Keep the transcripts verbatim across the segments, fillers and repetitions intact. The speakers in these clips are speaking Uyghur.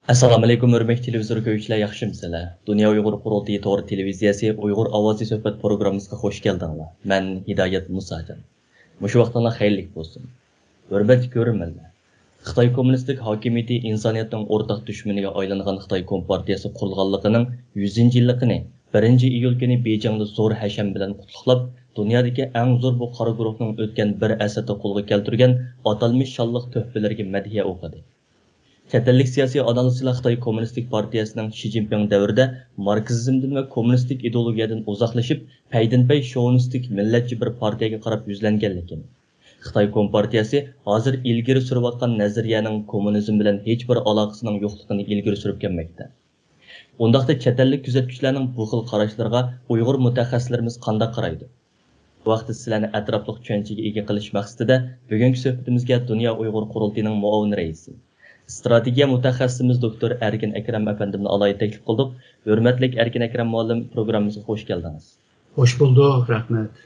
ئەسسالامۇئەلەيكۇم، ھۆرمەتلىك تېلېۋىزور كۆرگۈچىلەر، ياخشىمۇسىلەر؟ دۇنيا ئۇيغۇر قۇرۇلتىيى تور تېلېۋىزىيەسى ئۇيغۇر ئاۋازى سۆھبەت پروگراممىسىغا خوش كەلدىڭلار. مەن ھىدايەت مۇساجان. مۇشۇ ۋاقتىڭلار خەيرلىك بولسۇن. ھۆرمەتلىك كۆرۈرمەنلەر! خىتاي كوممۇنىستىك ھاكىمىيىتى ئىنسانىيەتنىڭ ئورتاق دۈشمىنىگە ئايلانغان خىتاي كومپارتىيەسى قۇرۇلغانلىقىنىڭ يۈزىنچى يىللىقىنى بىرىنچى ئىيۇل كۈنى بېيجىڭدا زور ھەشەم بىلەن قۇتلۇقلاپ، دۇنيادىكى ئەڭ زور بۇ قارا گۇرۇھنىڭ ئۆتكەن بىر ئەسىردە قولغا كەلتۈرگەن ئاتالمىش شانلىق تۆھپىلىرىگە مەدھىيە ئوقۇدى. چەت ئەللىك سىياسىي ئانالىزچىلار خىتاي كوممۇنىستىك پارتىيەسىنىڭ شى جىنپىڭ دەۋرىدە ماركسىزمدىن ۋە كوممۇنىستىك ئىدېئولوگىيەدىن ئۇزاقلىشىپ، پەيدىنپەي شوۋىنىستىك مىللەتچى بىر پارتىيەگە قاراپ يۈزلەنگەنلىكىنى، خىتاي كومپارتىيەسى ھازىر ئىلگىرى سۈرۈۋاتقان نەزەرىيەنىڭ كوممۇنىزم بىلەن ھېچبىر ئالاقىسىنىڭ يوقلۇقىنى ئىلگىرى سۈرۈپ كەلمەكتە. ئۇنداقتا چەت ئەللىك كۆزەتكۈچىلەرنىڭ بۇ خىل قاراشلىرىغا ئۇيغۇر مۇتەخەسسىسلىرىمىز قانداق قارايدۇ؟ بۇ ھەقتە سىلەرنى ئەتراپلىق چۈشەنچىگە ئىگە قىلىش مەقسىتىدە بۈگۈنكى سۆھبىتىمىزگە دۇنيا ئۇيغۇر قۇرۇلتىيىنىڭ مۇئاۋىن رەئىسى، ئىستراتېگىيە مۇتەخەسسىسىمىز دوكتور ئەركىن ئەكرەم ئەپەندىمنى ئالاھىدە تەكلىپ قىلدۇق. ھۆرمەتلىك ئەركىن ئەكرەم مۇئەللىم، پروگراممىمىزغا خوش كەلدىڭىز. خوش بولدۇق، رەھمەت.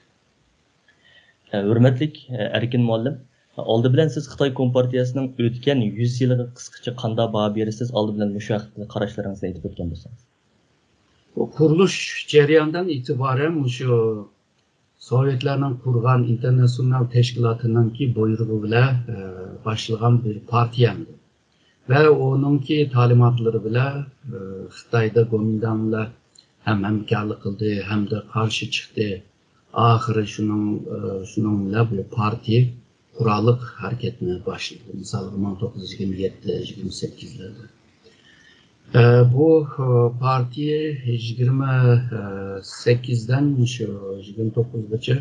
ھە، ھۆرمەتلىك، ھە، ئەركىن مۇئەللىم، ئالدى بىلەن سىز خىتاي كومپارتىيەسىنىڭ ئۆتكەن يۈز يىلىغا قىسقىچە قانداق باھا بېرىسىز؟ ئالدى بىلەن مۇشۇ ھەقتە قاراشلىرىڭىزنى ئېيتىپ ئۆتكەن بولسىڭىز. بۇ قۇرۇلۇش جەريانىدىن ئېتىبارەن مۇشۇ سوۋېتلارنىڭ قۇرغان ئىنتېرناتسىونال تەشكىلاتىنىڭكى بۇيرۇقى بىلەن، ئە، باشلىغان بىر پارتىيە ئىدى. ۋە ئۇنىڭكى تالىماتلىرى بىلەن، ئە، خىتايدا گومىنداڭ بىلەن ھەم ھەمكارلىق قىلدى، ھەمدە قارشى چىقتى. ئاخىرى شۇنىڭ، ئە، شۇنىڭ بىلەن بۇ پارتىيە قوراللىق ھەرىكەتنى باشلىدى. مىسالغا، مىڭ توققۇز يۈز يىگىرمە يەتتە، يىگىرمە سەككىزلەردە. ئە، بۇ، ئە، پارتىيە يىگىرمە سەككىزدىن شۇ يىگىرمە توققۇزغىچە،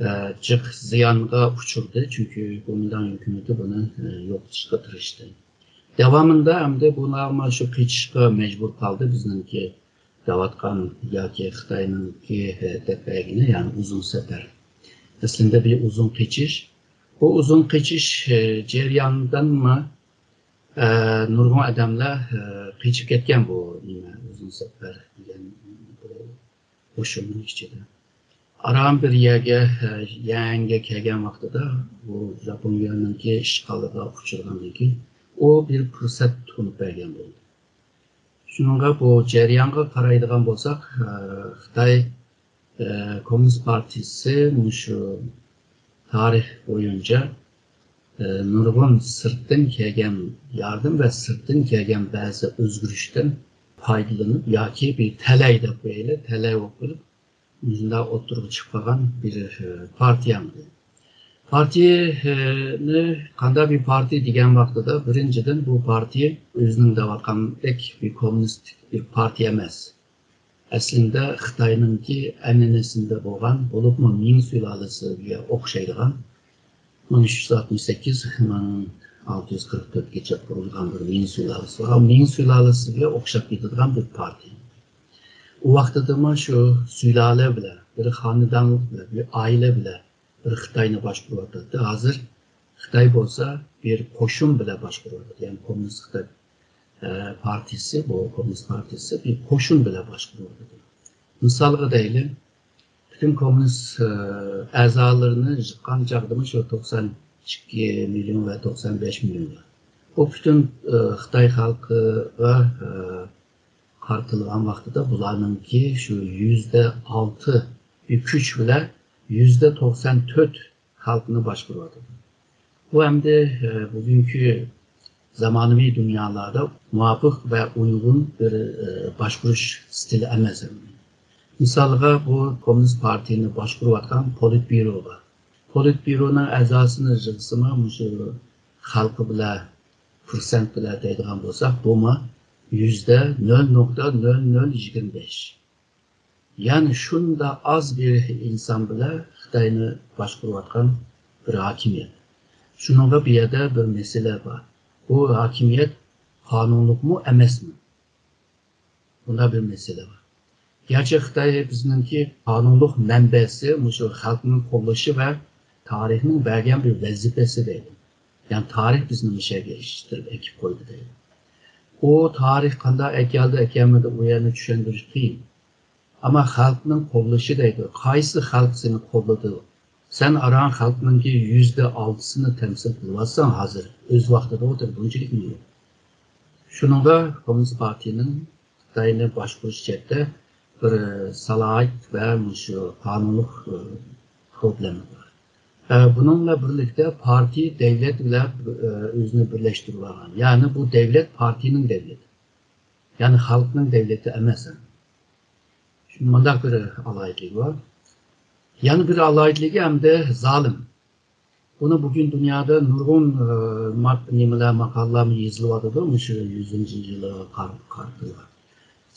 ئە، جىق زىيانغا ئۇچرىدى، چۈنكى گومىنداڭ ھۆكۈمىتى بۇنى، ئە، يوقىتىشقا تىرىشتى. داۋامىدا ئەمدى بۇلارمۇ شۇ قېچىشقا مەجبۇر قالدى، بىزنىڭكى دەۋاتقان ياكى خىتاينىڭكى، ئە، دەپ بەرگىنى، يەنى ئۇزۇن سەپەر. ئەسلىندە بىر ئۇزۇن قېچىش. بۇ ئۇزۇن قېچىش، ئە، جەريانىدىنمۇ، ئە، نۇرغۇن ئادەملەر، ئە، قېچىپ كەتكەن بۇ نېمە، ئۇزۇن سەپەر دېگەن بۇ قوشۇننىڭ ئىچىدە. ئاران بىر يەرگە، ئە، يەنگە كەلگەن ۋاقتىدا بۇ ياپونىيەنىڭكى ئىشغالىغا ئۇچرىغاندىن كېيىن ئۇ بىر پۇرسەت تونۇپ بەرگەن بولدى. شۇنىڭغا بۇ جەريانغا قارايدىغان بولساق، ئە، خىتاي، ئە، كوممۇنىست پارتىيىسى مۇشۇ تارىخ بويىچە، ئە، نۇرغۇن سىرتتىن كەلگەن ياردەم ۋە سىرتتىن كەلگەن بەزى ئۆزگىرىشتىن پايدىلىنىپ ياكى بىر تەلەي دەپ قويايلى، تەلەي بولۇپ قېلىپ، مۇشۇنداق ئوتتۇرىغا چىقىپ قالغان بىر، ئە، پارتىيە ئىدى. پارتىيەنى قانداق بىر پارتىيە دېگەن ۋاقتىدا، بىرىنچىدىن، بۇ پارتىيە ئۆزىنىڭ دەۋاتقاندەك بىر كوممۇنىستىك بىر پارتىيە ئەمەس. ئەسلىدە خىتاينىڭكى ئەنئەنىسىدە بولغان، بولۇپمۇ مىڭ سۇلالىسىگە ئوخشايدىغان، مىڭ ئۈچ يۈز ئاتمىش سەككىز، مىڭ ئالتە يۈز قىرىق تۆتكىچە قۇرۇلغان بىر مىڭ سۇلالىسى بار. مىڭ سۇلالىسىگە ئوخشاپ كېتىدىغان بىر پارتىيە. ئۇ ۋاقتىدىمۇ شۇ سۇلالە بىلەن، بىر خانىدانلىق بىلەن، بىر ئائىلە بىلەن بىر خىتاينى باشقۇرۇۋاتاتتى. ھازىر خىتاي بولسا بىر قوشۇن بىلەن باشقۇرۇۋاتىدۇ. يەنى كوممۇنىست خىتاي، ئە، پارتىيىسى، بۇ كوممۇنىست پارتىيىسى بىر قوشۇن بىلەن باشقۇرۇۋاتىدۇ. مىسالغا دەيلى، پۈتۈن كوممۇنىست، ئە، ئەزالىرىنى يىغقان چاغدىمۇ شۇ توقسان ئىككى مىليون ۋە توقسان بەش مىليون بار. بۇ پۈتۈن، ئە، خىتاي خەلقىگە، ئە، قارىتىلغان ۋاقتىدا بۇلارنىڭكى شۇ يۈزدە ئالتە بىر كۈچ بىلەن يۈزدە توقسان تۆت خەلقنى باشقۇرۇۋاتىدۇ. بۇ ئەمدى، ئە، بۈگۈنكى زامانىۋى دۇنيالاردا مۇۋاپىق ۋە ئۇيغۇن بىر، ئە، باشقۇرۇش ئىستىلى ئەمەس. مىسالغا، بۇ كوممۇنىست پارتىيىنى باشقۇرۇۋاتقان پولىتبيۇرو بار. پولىتبيۇرونىڭ ئەزاسىنى يىغسىمۇ، مۇشۇ خەلقى بىلەن، پىرسەنت بىلەن دەيدىغان بولساق، بۇمۇ يۈزدە نۆل نۇقتا نۆل نۆل يىگىرمە بەش. يەنى شۇنداق ئاز بىر ئىنسان بىلەن خىتاينى باشقۇرۇۋاتقان بىر ھاكىمىيەت. شۇنىڭغا بۇ يەردە بىر مەسىلە بار. بۇ ھاكىمىيەت قانۇنلۇقمۇ ئەمەسمۇ؟ بۇنداق بىر مەسىلە بار. گەرچە خىتاي بىزنىڭكى قانۇنلۇق مەنبەسى مۇشۇ خەلقنىڭ قوللىشى ۋە تارىخنىڭ بەرگەن بىر ۋەزىپىسى دەيدۇ. يەنى تارىخ بىزنى مۇشۇ يەرگە ئېرىشتۈرۈپ ئەكىپ قويدى دەيدۇ. ئۇ تارىخ قانداق ئەكەلدى، ئەكەلمىدى، ئۇ يەرنى چۈشەندۈرۈش قىيىن. ئەمما خەلقنىڭ قوللىشى دەيدۇ. قايسى خەلق سېنى قوللىدى؟ سەن ئاران خەلقنىڭكى يۈزدە ئالتىسىنى تەمسىل قىلىۋاتساڭ ھازىر، ئۆز ۋاقتىدا ئولتۇر، بۇنچىلىكمۇ يوق. شۇنىڭغا كوممۇنىست پارتىيىنىڭ خىتاينى باشقۇرۇش جەھەتتە بىر سالاھىيەت ۋە مۇشۇ قانۇنلۇق، ئى، پروبلېما بار. ئە، بۇنىڭ بىلەن بىرلىكتە پارتىيە دەۋلەت بىلەن، ئى، ئۆزىنى بىرلەشتۈرۈپ ئالغان. يەنى بۇ دەۋلەت پارتىيىنىڭ دەۋلىتى. يەنى خەلقنىڭ دەۋلىتى ئەمەس. مۇنداق بىر ئالاھىدىلىكى بار. يەنە بىر ئالاھىدىلىكى ھەمدە زالىم. بۇنى بۈگۈن دۇنيادا نۇرغۇن، ئى، ما-، نېمىلەر، ماقالىلەرمۇ يېزىلىۋاتىدۇ، مۇشۇ يۈزىنچى يىلىغا قار-، قارىتىلغان.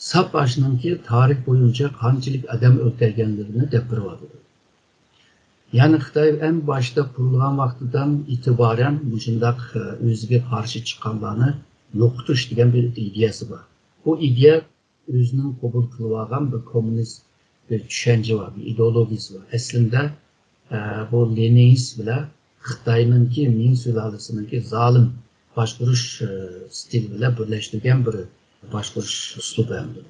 ساپ ئاشۇنىڭكى تارىخ بويىچە قانچىلىك ئادەم ئۆلتۈرگەنلىرىنى دەپ بېرىۋاتىدۇ. يەنى خىتاي ئەڭ باشتا قۇرۇلغان ۋاقتىدىن ئېتىبارەن مۇشۇنداق، ئى، ئۆزىگە قارشى چىققانلارنى يوقىتىش دېگەن بىر ئىدىيەسى بار. بۇ ئىدىيە ئۆزىنىڭ قوبۇل قىلىۋالغان بىر كوممۇنىست بىر چۈشەنچە بار، بىر ئىدېئولوگىيىسى بار. ئەسلىندە، ئە، بۇ لېنىنىست بىلەن خىتاينىڭكى مىڭ سۇلالىسىنىڭكى زالىم باشقۇرۇش، ئە، ستىلى بىلەن بىرلەشتۈرگەن بىر باشقۇرۇش ئۇسلۇبى ھەمدە.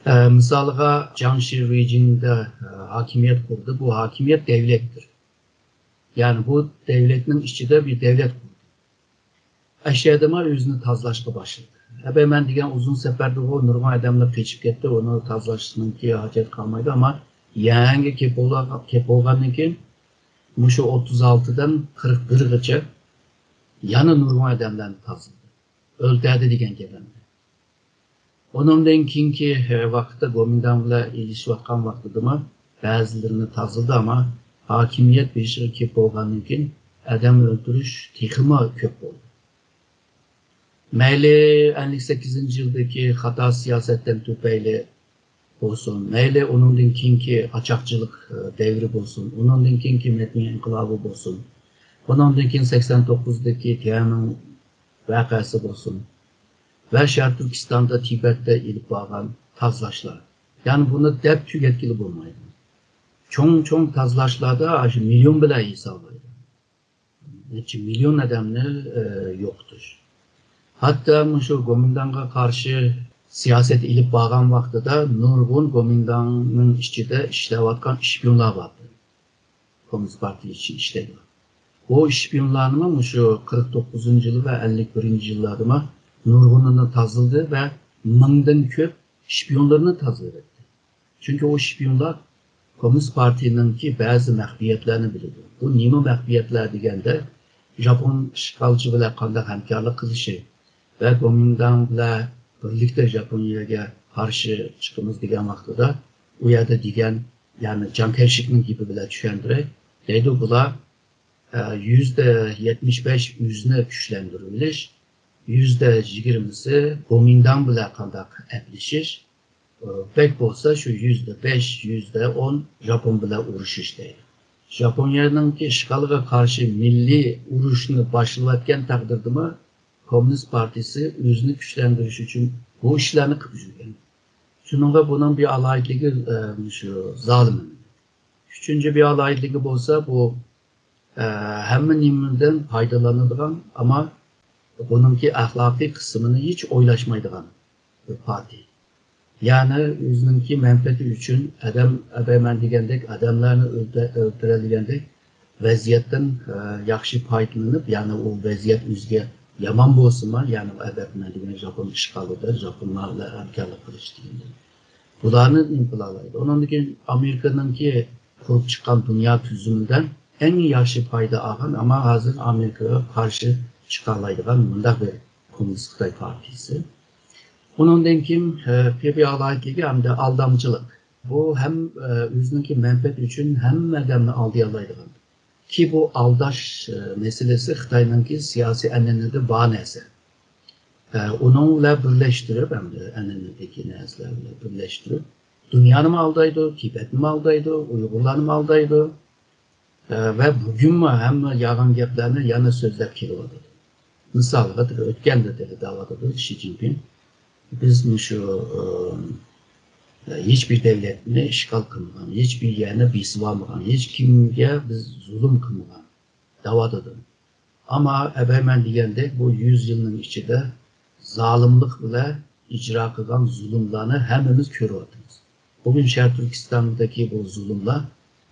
ئە، مىسالىغا، جياڭشى رېجىمدا، ئە، ھاكىمىيەت قۇردى. بۇ ھاكىمىيەت دەۋلەتتۇر. يەنى بۇ دەۋلەتنىڭ ئىچىدە بىر دەۋلەت قۇردى. ئەشەدىما ئۆزىنى تازىلاشقا باشلىدى. ئەبەي مەن دېگەن ئۇزۇن سەپەردىغۇ نۇرغۇن ئادەملەر قېچىپ كەتتى، ئۇنى تازىلاشنىڭكى ھاجەت قالمايدۇ، ئەمما يەنگە كېلىپ بولغان-، كېلىپ بولغاندىن كېيىن مۇشۇ ئوتتۇز ئالتىدىن قىرىق بىرغىچە يەنە نۇرغۇن ئادەملەرنى تازىلىدى. ئۆلتۈردى دېگەن گەپ ئەمدى. ئۇنىڭدىن كېيىنكى، ئە، ۋاقىتتا گومىنداڭ بىلەن ئېلىشىۋاتقان ۋاقتىدىمۇ بەزىلىرىنى تازىلىدى، ئەمما ھاكىمىيەت بېشىغا كېلىپ بولغاندىن كېيىن ئادەم ئۆلتۈرۈش تېخىمۇ كۆپ بولدى. مەيلى ئەللىك سەككىزىنچى يىلدىكى خاتا سىياسەتتىن تۈپەيلى بولسۇن، مەيلى ئۇنىڭدىن كېيىنكى قاچاقچىلىق، ئە، دەۋرى بولسۇن، ئۇنىڭدىن كېيىنكى مەدەنىيەت ئىنقىلابى بولسۇن، ئۇنىڭدىن كېيىن سەكسەن توققۇزدىكى تيەنئەنمېن ۋەقەسى بولسۇن ۋە شەرقىي تۈركىستاندا، تىبەتتە ئېلىپ بارغان تازىلاشلار. يەنى بۇنى دەپ تۈگەتكىلى بولمايدۇ. چوڭ-چوڭ تازىلاشلاردا ئاشۇ مىليون بىلەن ھېسابلايدۇ. نەچچە مىليون ئادەمنى، ئە، يوقىتىش. ھەتتا مۇشۇ گومىنداڭغا قارشى سىياسەت ئېلىپ بارغان ۋاقتىدا نۇرغۇن گومىنداڭنىڭ ئىچىدە ئىشلەۋاتقان ئىشپىيونلار بار. كوممۇنىست پارتىيە ئىچىدە ئىشلەيدۇ. بۇ ئىشپىيونلارنىمۇ مۇشۇ قىرىق توققۇزىنچى يىل ۋە ئەللىك بىرىنچى يىللاردىمۇ نۇرغۇنىنى تازىلىدى ۋە مىڭدىن كۆپ ئىشپىيونلىرىنى تازىلىۋەتتى. چۈنكى ئۇ ئىشپىيونلار كوممۇنىست پارتىيىنىڭكى بەزى مەخپىيەتلەرنى بىلىدۇ. بۇ نېمە مەخپىيەتلەر دېگەندە، ژاپون ئىشغالچى بىلەن قانداق ھەمكارلىق قىلىشى ۋە گومىنداڭ بىلەن بىرلىكتە ژاپونىيەگە قارشى چىقىمىز دېگەن ۋاقتىدا، ئۇ يەردە دېگەن، يەنى جاڭ كەيشىكنىڭ گېپى بىلەن چۈشەندۈرەي، دەيدۇ، بۇلار، ئە، يۈزدە يەتمىش بەش ئۆزىنى كۈچلەندۈرۈۋېلىش، يۈزدە يىگىرمىسى گومىنداڭ بىلەن قانداق ئەپلىشىش، بەك بولسا شۇ يۈزدە بەش، يۈزدە ئون ژاپون بىلەن ئۇرۇشۇش دەيدۇ. ژاپونىيەنىڭكى ئىشغالىغا قارشى مىللىي ئۇرۇشنى باشلىۋەتكەن تەقدىردىمۇ، كوممۇنىست پارتىيىسى ئۆزىنى كۈچلەندۈرۈش ئۈچۈن بۇ ئىشلارنى قىلىپ يۈرگەن. شۇنىڭغا بۇنىڭ بىر ئالاھىدىلىكى، ئە، شۇ زالىم. ئۈچىنچى بىر ئالاھىدىلىكى بولسا، بۇ، ئە، ھەممە نېمىدىن پايدىلىنىدىغان، ئەمما بۇنىڭكى ئەخلاقىي قىسمىنى ھېچ ئويلاشمايدىغان بىر پارتىيە. يەنى ئۆزىنىڭكى مەنپەئەتى ئۈچۈن ئادەم، ئەبەي مەن دېگەندەك ئادەملەرنى ئۆلتۈ-، ئۆلتۈرەلىگەندەك ۋەزىيەتتىن، ئە، ياخشى پايدىلىنىپ، يەنى ئۇ ۋەزىيەت ئۆزىگە يامان بولسىمۇ، يەنى ئەبەي مەن دېگەن ژاپون ئىشغالىدا ژاپونلار بىلەن ھەمكارلىق قىلىش دېگەندەك. بۇلارنى نېمە قىلالايدۇ؟ ئۇنىڭدىن كېيىن ئامېرىكىنىڭكى قۇرۇپ چىققان دۇنيا تۈزۈمىدىن ئەڭ ياخشى پايدا ئالغان، ئەمما ھازىر ئامېرىكىغا قارشى چىقالايدىغان مۇنداق بىر كوممۇنىست خىتاي پارتىيىسى. ئۇنىڭدىن كېيىن، ئە، بىر ئالاھىدىلىكى ھەمدە ئالدامچىلىق. بۇ ھەم، ئە، ئۆزىنىڭكى مەنپەئەتى ئۈچۈن ھەممە ئادەمنى ئالدىيالايدىغان. كى بۇ ئالداش، ئە، مەسىلىسى خىتاينىڭكى سىياسىي ئەنئەنىدە بار نەرسە. ئە، ئۇنىڭ بىلەن بىرلەشتۈرۈپ، ئەمدى ئەنئەنىدىكى نەرسىلەر بىلەن بىرلەشتۈرۈپ، دۇنيانىمۇ ئالدايدۇ، تىبەتنىمۇ ئالدايدۇ، ئۇيغۇرلارنىمۇ ئالدايدۇ. ئە، ۋە بۈگۈنمۇ ھەممە يالغان گەپلەرنى يەنە سۆزلەپ كېلىۋاتىدۇ. مىسالغا، ئۆتكەندە دەۋاتىدۇ شى جىنپىڭ، بىز مۇشۇ، ئە، ھېچبىر دەۋلەتنى ئىشغال قىلمىغان، ھېچبىر يەرنى بېسىۋالمىغان، ھېچ كىمگە بىز زۇلۇم قىلمىغان دەۋاتىدۇ. ئەمما ئەبەي مەن دېگەندەك، بۇ يۈز يىلنىڭ ئىچىدە زالىملىق بىلەن ئىجرا قىلغان زۇلۇملارنى ھەممىمىز كۆرۈۋاتىمىز. بۈگۈن شەرقىي تۈركىستاندىكى بۇ زۇلۇملار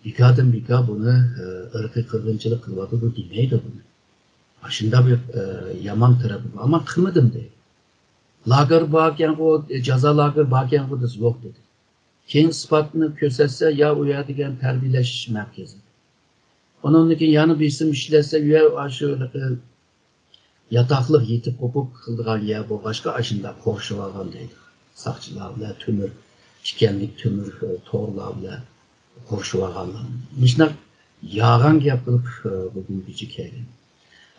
بىكاردىن بىكار بۇنى، ئە، ئىرقىي قىرغىنچىلىق قىلىۋاتىدۇ دېمەيدۇ بۇنى. ئاشۇنداق بىر، ئە، يامان تەرىپى بار، ئەمما قىلمىدىم دەيدۇ. لاگېر باركەنغۇ، جازا لاگېر باركەنغۇ دېسە، يوق دېدى. كېيىن ئىسپاتنى كۆرسەتسە، يا ئۇ يەر دېگەن تەربىيەلەش مەركىزى. ئۇنىڭدىن كېيىن يەنە بىرسى ئىشلەتسە، ئۇ يەر ئاشۇ ياتاقلىق يېتىپ قوپۇپ قىلىدىغان يەر بولغاچقا، ئاشۇنداق قورشىۋالغان دەيدۇ. ساقچىلار بىلەن تۆمۈر، تىكەنلىك تۆمۈر، ئە، تورلار بىلەن قورشىۋالغانلار. مۇشۇنداق يالغان گەپ قىلىپ، ئە، بۈگۈنگىچە كەلگەن.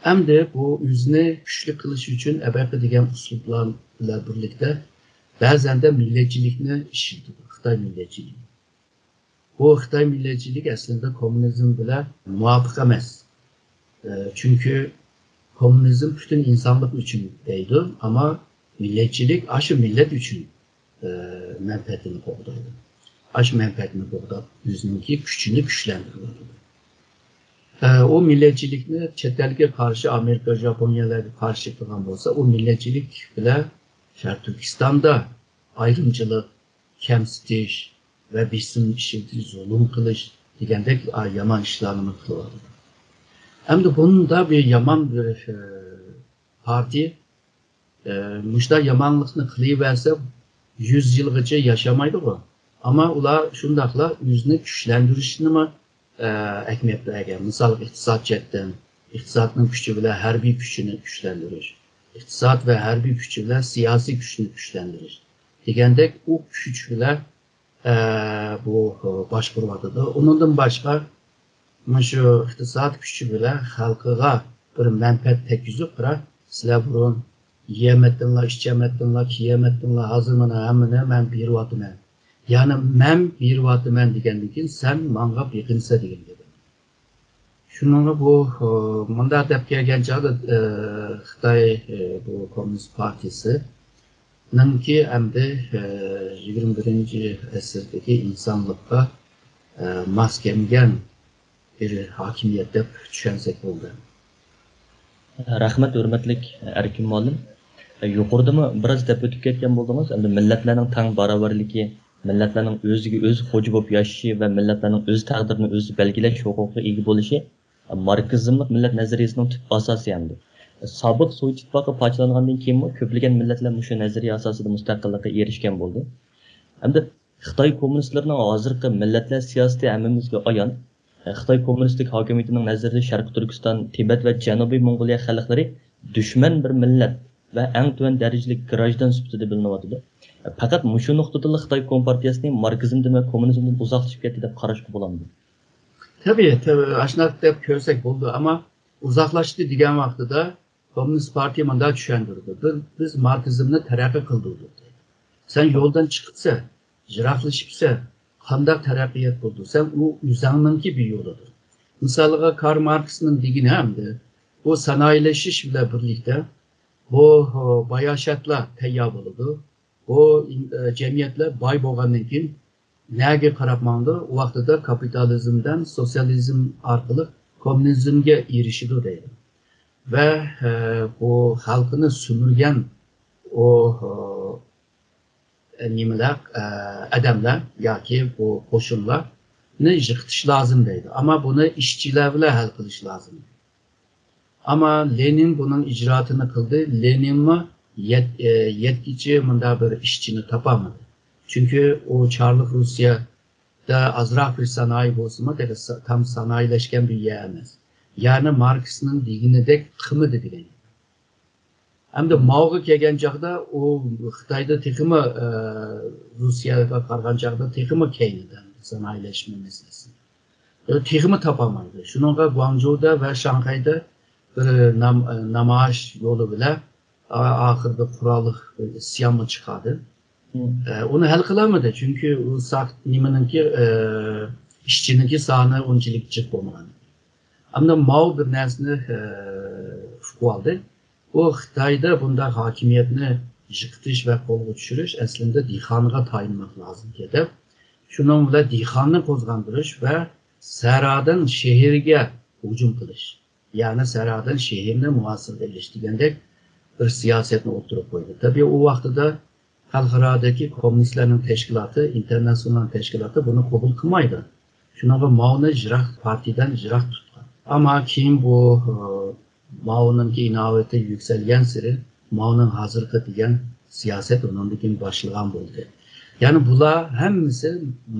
ئەمدى بۇ ئۆزىنى كۈچلۈك قىلىش ئۈچۈن ئەبەقە دېگەن ئۇسلۇبلار بىلەن بىرلىكتە بەزەندە مىللەتچىلىكنى ئىشلىتىدۇ، خىتاي مىللەتچىلىكى. بۇ خىتاي مىللەتچىلىك ئەسلىدە كوممۇنىزم بىلەن مۇۋاپىق ئەمەس. ئە، چۈنكى كوممۇنىزم پۈتۈن ئىنسانلىق ئۈچۈن دەيدۇ، ئەمما مىللەتچىلىك ئاشۇ مىللەت ئۈچۈن، ئە، مەنپەئەتىنى قوغدايدۇ. ئاشۇ مەنپەئەتىنى قوغداپ، ئۆزىنىڭكى كۈچىنى كۈچلەندۈرۈۋاتىدۇ. ئە، ئۇ مىللەتچىلىكنى چەت ئەلگە قارشى، ئامېرىكا، ياپونىيەلەرگە قارشى قىلغان بولسا، ئۇ مىللەتچىلىك بىلەن شەرقىي تۈركىستاندا ئايرىمچىلىق، كەمسىتىش ۋە بېسىم ئىشلىتىش، زۇلۇم قىلىش دېگەندەك، ئا، يامان ئىشلارنى قىلىۋاتىدۇ. ئەمدى بۇنداق بىر يامان بىر، ئە، پارتىيە، ئە، مۇشۇنداق يامانلىقنى قىلىۋەرسە، يۈز يىلغىچە ياشىمايدىغۇ. ئەمما ئۇلار شۇنداقلا ئۆزىنى كۈچلەندۈرۈشنىمۇ، ئە، ئەھمىيەت بەرگەن. مىسالغا، ئىقتىساد جەھەتتىن، ئىقتىسادنىڭ كۈچى بىلەن ھەربىي كۈچىنى كۈچلەندۈرۈش، ئىقتىساد ۋە ھەربىي كۈچى بىلەن سىياسىي كۈچنى كۈچلەندۈرۈش دېگەندەك، ئۇ كۈچ بىلەن، ئە، بۇ، باشقۇرۇۋاتىدۇ. ئۇنىڭدىن باشقا، مۇشۇ ئىقتىساد كۈچى بىلەن خەلقىگە بىر مەنپەئەت تەگكۈزۈپ، قارا، سىلەر بۇرۇن يېيەلمەيتتىڭلار، ئىچەلمەيتتىڭلار، كىيەلمەيتتىڭلار، ھازىر مانا ھەممىنى مەن بېرىۋاتىمەن. يەنى مەن بېرىۋاتىمەن دېگەندىن كېيىن، سەن ماڭا بېقىنىسەن دېگەن گېپى. شۇنىڭغا بۇ، ئە، مۇنداق دەپ كەلگەن چاغدا، ئە، خىتاي، ئە، بۇ كوممۇنىست پارتىيىسىنىڭكى ئەمدى، ئە، يىگىرمە بىرىنچى ئەسىردىكى ئىنسانلىققا، ئە، ماس كەلمىگەن بىر ھاكىمىيەت دەپ چۈشەنسەك بولىدۇ. رەھمەت، ھۆرمەتلىك ئەركىن مۇئەللىم. يۇقىرىدىمۇ بىراز دەپ ئۆتۈپ كەتكەن بولدىڭىز. ئەمدى مىللەتلەرنىڭ تەڭ باراۋەرلىكى، مىللەتلەرنىڭ ئۆزىگە ئۆزى خوجا بولۇپ ياشىشى ۋە مىللەتلەرنىڭ ئۆز تەقدىرىنى ئۆزى بەلگىلەش ھوقۇقىغا ئىگە بولۇشى ماركسىزملىق مىللەت نەزەرىيىسىنىڭ تۈپ ئاساسى ئەمدى. سابىق سوۋېت ئىتتىپاقى پارچىلانغاندىن كېيىنمۇ كۆپلىگەن مىللەتلەر مۇشۇ نەزەرىيە ئاساسىدا مۇستەقىللىققا ئېرىشكەن بولدى. ئەمدى خىتاي كوممۇنىستلىرىنىڭ ھازىرقى مىللەتلەر سىياسىتى ھەممىمىزگە ئايان. خىتاي كوممۇنىستىك ھاكىمىيىتىنىڭ نەزىرىدە شەرقىي تۈركىستان، تىبەت ۋە جەنۇبىي موڭغۇلىيە خەلقلىرى دۈشمەن بىر مىللەت ۋە ئەڭ تۆۋەن دەرىجىلىك گىراژدان سۈپىتىدە بىلىنىۋاتىدۇ. پەقەت مۇشۇ نۇقتىدىلا خىتاي كومپارتىيەسىنى ماركسىزمدىن ۋە كوممۇنىزمدىن ئۇزاقلىشىپ كەتتى دەپ قاراشقا بولامدۇ؟ تەبىئىي، تەبىئىي، ئاشۇنداق دەپ كۆرسەك بولىدۇ، ئەمما ئۇزاقلاشتى دېگەن ۋاقتىدا كوممۇنىست پارتىيە مۇنداق چۈشەندۈرىدۇ. بىز، بىز ماركسىزمنى تەرەققىي قىلدۇردۇق دەيدۇ. سەن يولدىن چىقىپسەن، يىراقلىشىپسەن، قانداق تەرەققىيات بولىدۇ؟ سەن ئۇ ئۆزۈڭنىڭكى بىر يولىدۇر. مىسالىغا، كارل ماركسنىڭ دېگىنى ئەمدى بۇ سانائىيلىشىش بىلەن بىرلىكتە بۇ، ئۇ، باياشاتلار تەييار بولىدۇ. بۇ ئىن-، ئە، جەمئىيەتلەر باي بولغاندىن كېيىن نەگە قاراپ ماڭىدۇ؟ ئۇ ۋاقتىدا كاپىتالىزمدىن سوتسىيالىزم ئارقىلىق كوممۇنىزمگە ئېرىشىدۇ دەيدۇ. ۋە، ئە، بۇ خەلقىنى سۈمۈرگەن ئۇ، ئۇ، نېمىلەر، ئە، ئادەملەر ياكى بۇ قوشۇنلارنى يىقىتىش لازىم دەيدۇ. ئەمما بۇنى ئىشچىلار بىلەن ھەل قىلىش لازىم. ئەمما لېنىن بۇنىڭ ئىجرائاتىنى قىلدى. لېنىنمۇ يەت-، ئە، يەتكىچە مۇنداق بىر ئىشچىنى تاپالمىدى. چۈنكى ئۇ چارلىق روسىيەدە ئازراق بىر سانائىي بولسىمۇ، تېخى سا-، تام سانائىيلەشكەن بىر يەر ئەمەس. يەنى ماركسنىڭ دېگىنىدەك قىلمىدى دېگەن. ئەمدى ماۋغا كەلگەن چاغدا ئۇ خىتايدا تېخىمۇ، ئە، روسىيەگە قارىغان چاغدا تېخىمۇ كەينىدە سانائىيلەشمە مەسىلىسى. ئە، تېخىمۇ تاپالمايدۇ. شۇنىڭغا گۇاڭجۇدا ۋە شاڭخەيدە بىر نام-، ئە، نامايىش يولى بىلەن ئا-، ئاخىرىدا قوراللىق بىر ئىسيانمۇ چىقاردى. مم. ئە، ئۇنى ھەل قىلالمىدى، چۈنكى ئۇ ساق-، نېمىنىڭكى، ئە، ئىشچىنىڭكى سانى ئۇنچىلىك جىق بولمىغان. ئەمدى ماۋ بىر نەرسىنى، ئە، ئۇقۇۋالدى. ئۇ خىتايدا بۇنداق ھاكىمىيەتنى يىقىتىش ۋە قولغا چۈشۈرۈش ئەسلىندە دېھقانغا تايىنماق لازىمكەن دەپ، شۇنىڭ بىلەن دېھقاننى قوزغاندۇرۇش ۋە سەھرادىن شەھەرگە ھۇجۇم قىلىش، يەنى سەھرادىن شەھەرنى مۇھاسىرىگە ئېلىش دېگەندەك بىر سىياسەتنى ئوتتۇرىغا قويدى. تەبىئىي، ئۇ ۋاقتىدا خەلقئارادىكى كوممۇنىستلارنىڭ تەشكىلاتى، ئىنتېرناتسىيونال تەشكىلاتى بۇنى قوبۇل قىلمايدۇ. شۇنىڭغا ماۋنى يىراق، پارتىيىدىن يىراق تۇتقان. ئەمما كېيىن بۇ، ئە، ماۋنىڭكى ئىناۋىتى يۈكسەلگەنسېرى ماۋنىڭ ھازىرقى دېگەن سىياسەت ئۇنىڭدىن كېيىن باشلىغان بولدى. يەنى بۇلار ھەممىسى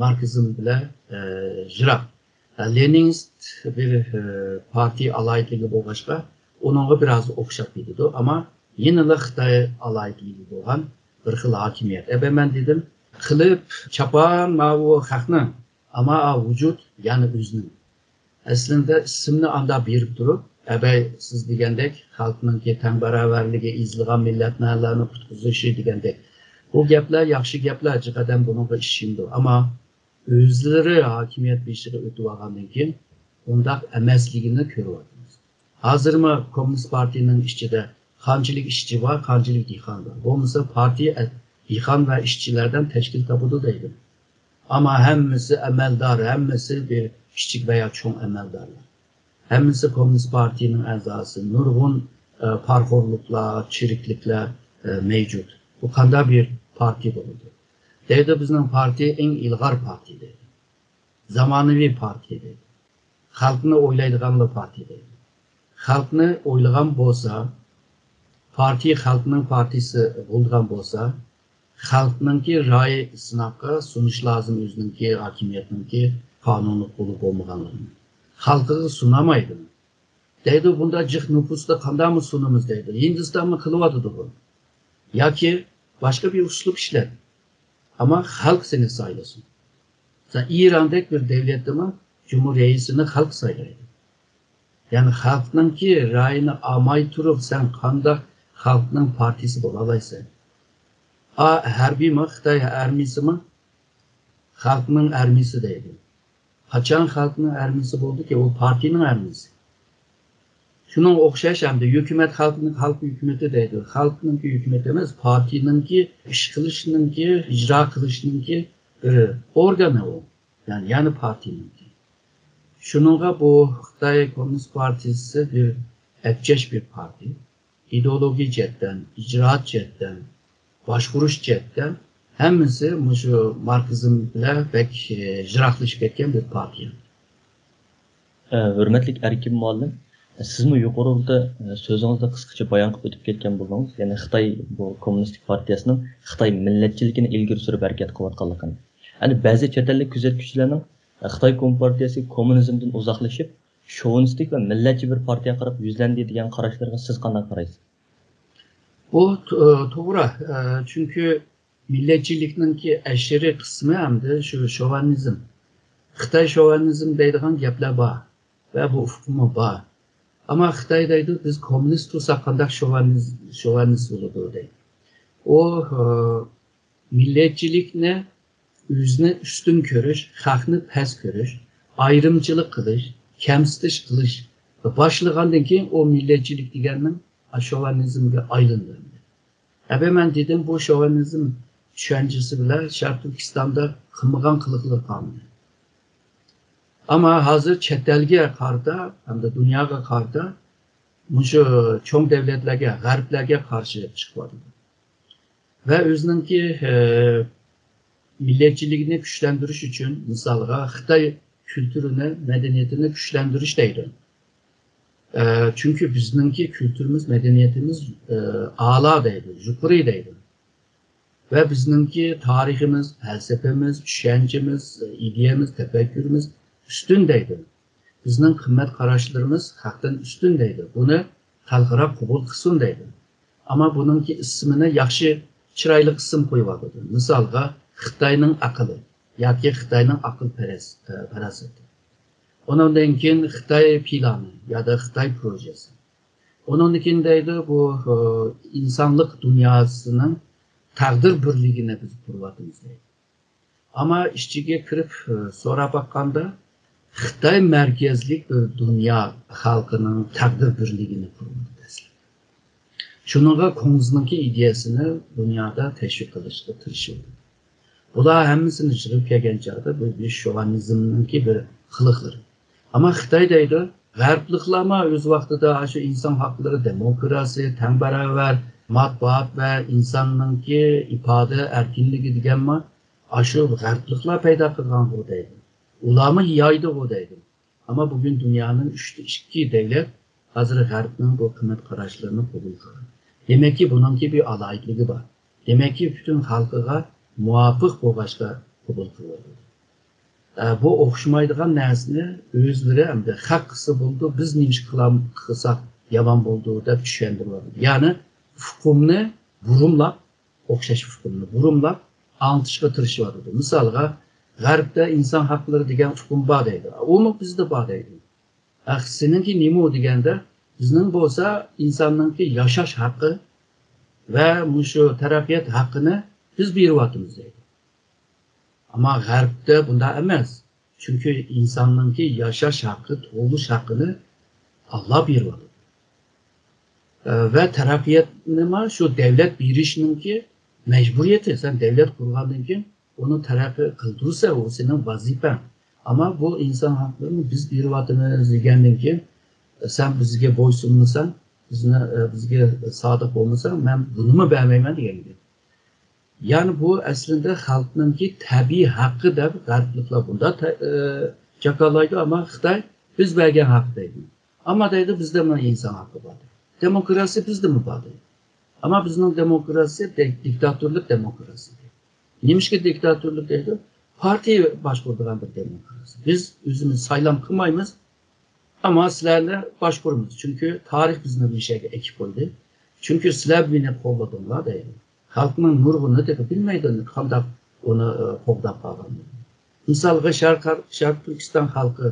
ماركسىزم بىلەن، ئە، يىراق. ئە، لېنىنىست بىر، ئە، پارتىيە ئالاھىدىلىكى بولغاچقا، ئۇنىڭغا بىر ئاز ئوخشاپ كېتىدۇ. ئەمما يەنىلا خىتاي ئالاھىدىلىكى بولغان بىر خىل ھاكىمىيەت. ئەبە مەن دېدىم، قىلىپ چاپان ماۋۇ خەقنىڭ، ئەمما ۋۇجۇد يەنە ئۆزىنىڭ. ئەسلىندە ئىسىمنى ئاندا بېرىپ تۇرۇپ، ئەبەي سىز دېگەندەك خەلقنىڭكى تەڭباراۋەرلىكى، ئېزىلغان مىللەتلەرنى قۇتقۇزۇشى دېگەندەك. بۇ گەپلەر ياخشى گەپلەر، جىق ئادەم بۇنىڭغا ئىشىنىدۇ. ئەمما ئۆزلىرى ھاكىمىيەت بېشىغا ئۆتۈۋالغاندىن كېيىن ئۇنداق ئەمەسلىكىنى كۆرۈۋاتىمىز. ھازىرمۇ كوممۇنىست پارتىيىنىڭ ئىچىدە قانچىلىك ئىشچى بار، قانچىلىك دېھقان بار. بولمىسا پارتىيە ئە-، دېھقان ۋە ئىشچىلەردىن تەشكىل تاپىدۇ دەيدۇ. ئەمما ھەممىسى ئەمەلدار، ھەممىسى بىر كىچىك ۋە يا چوڭ ئەمەلدارلار. ھەممىسى كوممۇنىست پارتىيىنىڭ ئەزاسى. نۇرغۇن، ئە، پارىخورلۇقلار، چىرىكلىكلەر، ئە، مەۋجۇت. بۇ قانداق بىر پارتىيە بولىدۇ؟ دەيدۇ، بىزنىڭ پارتىيە ئەڭ ئىلغار پارتىيە دەيدۇ. زامانىۋى پارتىيە دەيدۇ. خەلقنى ئويلايدىغانلا پارتىيە دەيدۇ. خەلقنى ئويلىغان بولسا، پارتىيە خەلقنىڭ پارتىيىسى بولىدىغان بولسا، خەلقنىڭكى رايى سىناققا سۇنۇش لازىم ئۆزىنىڭكى ھاكىمىيەتنىڭكى قانۇنلۇق بولۇپ بولمىغانلىقىنى. خەلقىگە سۇنالمايدۇ. دەيدۇ، بۇنداق جىق نوپۇستا قانداقمۇ سۇنىمىز دەيدۇ. ھىندىستانمۇ قىلىۋاتىدۇ بۇ. ياكى باشقا بىر ئۇسلۇب ئىشلەت. ئەمما خەلق سېنى سايلىسۇن. سەن ئىراندەك بىر دەۋلەتتىمۇ جۇمھۇر رەئىسىنى خەلق سايلايدۇ. يەنى خەلقنىڭكى رايىنى ئالماي تۇرۇپ سەن قانداق خەلقنىڭ پارتىيىسى بولالايسەن؟ ئا، ھەربىيمۇ، خىتاي ئارمىيىسىمۇ خەلقنىڭ ئارمىيىسى دەيدۇ. قاچان خەلقنىڭ ئارمىيىسى بولدىكى، ئۇ پارتىيىنىڭ ئارمىيىسى. شۇنىڭغا ئوخشاش ئەمدى ھۆكۈمەت خەلقنىڭ، خەلق ھۆكۈمىتى دەيدۇ. خەلقنىڭكى ھۆكۈمىتى ئەمەس، پارتىيىنىڭكى ئىش قىلىشنىڭكى، ئىجرا قىلىشنىڭكى بىر ئورگانى ئۇ. يەنى، يەنى پارتىيىنىڭكى. شۇنىڭغا بۇ خىتاي كوممۇنىست پارتىيىسى بىر ئەپچەش بىر پارتىيە. ئىدېئولوگىيە جەھەتتىن، ئىجرائات جەھەتتىن، باشقۇرۇش جەھەتتىن ھەممىسى مۇشۇ ماركسىزم بىلەن بەك، ئى، يىراقلىشىپ كەتكەن بىر پارتىيە. ئە، ھۆرمەتلىك ئەركىن مۇئەللىم، سىزمۇ يۇقىرىدا، ئە، سۆزىڭىزدە قىسقىچە بايان قىلىپ ئۆتۈپ كەتكەن بولدىڭىز، يەنى خىتاي بۇ كوممۇنىستىك پارتىيەسىنىڭ خىتاي مىللەتچىلىكىنى ئىلگىرى سۈرۈپ ھەرىكەت قىلىۋاتقانلىقىنى. يەنى بەزى چەت ئەللىك كۆزەتكۈچىلەرنىڭ، ئە، خىتاي كومپارتىيەسى كوممۇنىزمدىن ئۇزاقلىشىپ، شوۋىنىستىك ۋە مىللەتچى بىر پارتىيەگە قاراپ يۈزلەندى دېگەن قاراشلىرىغا سىز قانداق قارايسىز؟ بۇ تو-، توغرا. ئە، چۈنكى مىللەتچىلىكنىڭكى ئەشىرىي قىسمى ئەمدى شۇ شوۋىنىزم. خىتاي شوۋىنىزم دەيدىغان گەپلەر بار ۋە بۇ ئۇقۇممۇ بار. ئەمما خىتاي دەيدۇ، بىز كوممۇنىست تۇرساق قانداق شوۋىنىز-، شوۋىنىست بولىدۇ دەيدۇ. ئۇ، ئە، مىللەتچىلىكنى ئۆزىنى ئۈستۈن كۆرۈش، خەقنى پەس كۆرۈش، ئايرىمچىلىق قىلىش، كەمسىتىش قىلىش باشلىغاندىن كېيىن ئۇ مىللەتچىلىك دېگەننىڭ شوۋىنىزمگە ئايلىنىدۇ. ئەبە مەن دېدىم، بۇ شوۋىنىزم چۈشەنچىسى بىلەن شەرقىي تۈركىستاندا قىلمىغان قىلىقلىرى قالمىدى. ئەمما ھازىر چەت ئەلگە قارىتا ھەمدە دۇنياغا قارىتا مۇشۇ چوڭ دەۋلەتلەرگە، غەربلەرگە قارشى چىقىۋاتىدۇ. ۋە ئۆزىنىڭكى، ئە، مىللەتچىلىكىنى كۈچلەندۈرۈش ئۈچۈن، مىسالغا، خىتاي كۈلتۈرىنى، مەدەنىيىتىنى كۈچلەندۈرۈش دەيدۇ. ئە، چۈنكى بىزنىڭكى كۈلتۈرىمىز، مەدەنىيىتىمىز، ئە، ئالا دەيدۇ، يۇقىرى دەيدۇ. ۋە بىزنىڭكى تارىخىمىز، پەلسەپىمىز، چۈشەنچىمىز، ئىدىيەمىز، تەپەككۇرىمىز ئۈستۈن دەيدۇ. بىزنىڭ قىممەت قاراشلىرىمىز خەقتىن ئۈستۈن دەيدۇ. بۇنى خەلقئارا قوبۇل قىلسۇن دەيدۇ. ئەمما بۇنىڭكى ئىسمىنى ياخشى، چىرايلىق ئىسىم قويۇۋاتىدۇ. مىسالغا، خىتاينىڭ ئەقلى ياكى خىتاينىڭ ئەقىل پەرەس-، پەراسىتى. ئۇنىڭدىن كېيىن خىتاي پىلانى يادا خىتاي پروژېسى. ئۇنىڭدىن كېيىن دەيدۇ، بۇ، ئى، ئىنسانلىق دۇنياسىنىڭ تەقدىر بىرلىكىنى بىز قۇرۇۋاتىمىز دەيدۇ. ئەمما ئىچىگە كىرىپ، ئى، سوراپ باققاندا، خىتاي مەركەزلىك بىر دۇنيا خەلقىنىڭ تەقدىر بىرلىكىنى قۇرۇۋاتىدۇ دەسلەپ. شۇنىڭغا كۇڭزىنىڭكى ئىدىيەسىنى دۇنيادا تەشۋىق قىلىشقا تىرىشىۋاتىدۇ. بۇلار ھەممىسىنى يىغىپ كەلگەن چاغدا بۇ بىر شوۋىنىزمنىڭكى بىر قىلىقلىرى. ئەمما خىتاي دەيدۇ، غەربلىكلەرمۇ ئۆز ۋاقتىدا ئاشۇ ئىنسان ھەقلىرى، دېموكراسىيە، تەڭ باراۋەر، ماتبۇئات ۋە ئىنساننىڭكى ئىپادە ئەركىنلىكى دېگەنمۇ ئاشۇ غەربلىكلەر پەيدا قىلغانغۇ دەيدۇ. ئۇلارمۇ يايدىغۇ دەيدۇ. ئەمما بۈگۈن دۇنيانىڭ ئۈچتە ئىككى دەۋلەت ھازىر غەربنىڭ بۇ قىممەت قاراشلىرىنى قوبۇل قىلغان. دېمەككى، بۇنىڭكى بىر ئالاھىدىلىكى بار. دېمەككى، پۈتۈن خەلقىگە مۇۋاپىق بولغاچقا قوبۇل قىلىۋاتىدۇ. ئە، بۇ ئوخشىمايدىغان نەرسىنى ئۆزلىرى ئەمدى خەق قىلسا بولىدۇ، بىز نېمىشقا قىلام-، قىلساق يامان بولىدۇ دەپ چۈشەندۈرۈۋاتىدۇ. يەنى ئۇقۇمنى بۇرۇملاپ، ئوخشاش ئۇقۇمنى بۇرۇملاپ ئاڭلىتىشقا تىرىشىۋاتىدۇ. مىسالغا، غەربتە ئىنسان ھەقلىرى دېگەن ئۇقۇم بار دەيدۇ. ئۇمۇ بىزدە بار دەيدۇ. ئە، سېنىڭكى نېمە دېگەندە، بىزنىڭ بولسا ئىنساننىڭكى ياشاش ھەققى ۋە مۇشۇ تەرەققىيات ھەققىنى بىز بېرىۋاتىمىز دەيدۇ. ئەمما غەربتە بۇنداق ئەمەس. چۈنكى ئىنساننىڭكى ياشاش ھەققى، تۇغۇلۇش ھەققىنى ئاللا بېرىۋاتىدۇ. ئە، ۋە تەرەققىياتنىمۇ شۇ دەۋلەت بېرىشنىڭكى مەجبۇرىيىتى. سەن دەۋلەت قۇرغاندىن كېيىن، ئۇنى تەرەققىي قىلدۇرسا، ئۇ سېنىڭ ۋەزىپەڭ. ئەمما بۇ ئىنسان ھەقلىرىنى بىز بېرىۋاتىمىز دېگەندىن كېيىن، سەن بىزگە بويسۇنمىساڭ، بىزنى، بىزگە سادىق بولمىساڭ، مەن بۇنىمۇ بەرمەيمەن دېگەن گەپ. يەنى بۇ ئەسلىدە خەلقنىڭكى تەبىئىي ھەققى دەپ غەربلىكلەر بۇنداق تە-، ئە، جاكارلايدۇ، ئەمما خىتاي بىز بەرگەن ھەق دەيدۇ. ئەمما دەيدۇ، بىزدە مانا ئىنسان ھەققى بار دەيدۇ. دېموكراتىيە بىزدىمۇ بار دەيدۇ. ئەمما بىزنىڭ دېموكراتىيە دىك-، دىكتاتورلۇق دېموكراتىيە دەيدۇ. نېمىشقا دىكتاتورلۇق دەيدۇ؟ پارتىيە باشقۇرىدىغان بىر دېموكراتىيە. بىز ئۆزىمىز سايلام قىلمايمىز، ئەمما سىلەرنى باشقۇرىمىز. چۈنكى تارىخ بىزنى مۇشۇ يەرگە ئەكىپ قويدى. چۈنكى سىلەر مېنى قوللىدىڭلار دەيدۇ. خەلقنىڭ نۇرغۇنى تېخى بىلمەيدۇ قانداق ئۇنى، ئە، قوغداپ قالغانلىقىنى. مىسالغا، شەرق، شەرقىي تۈركىستان خەلقى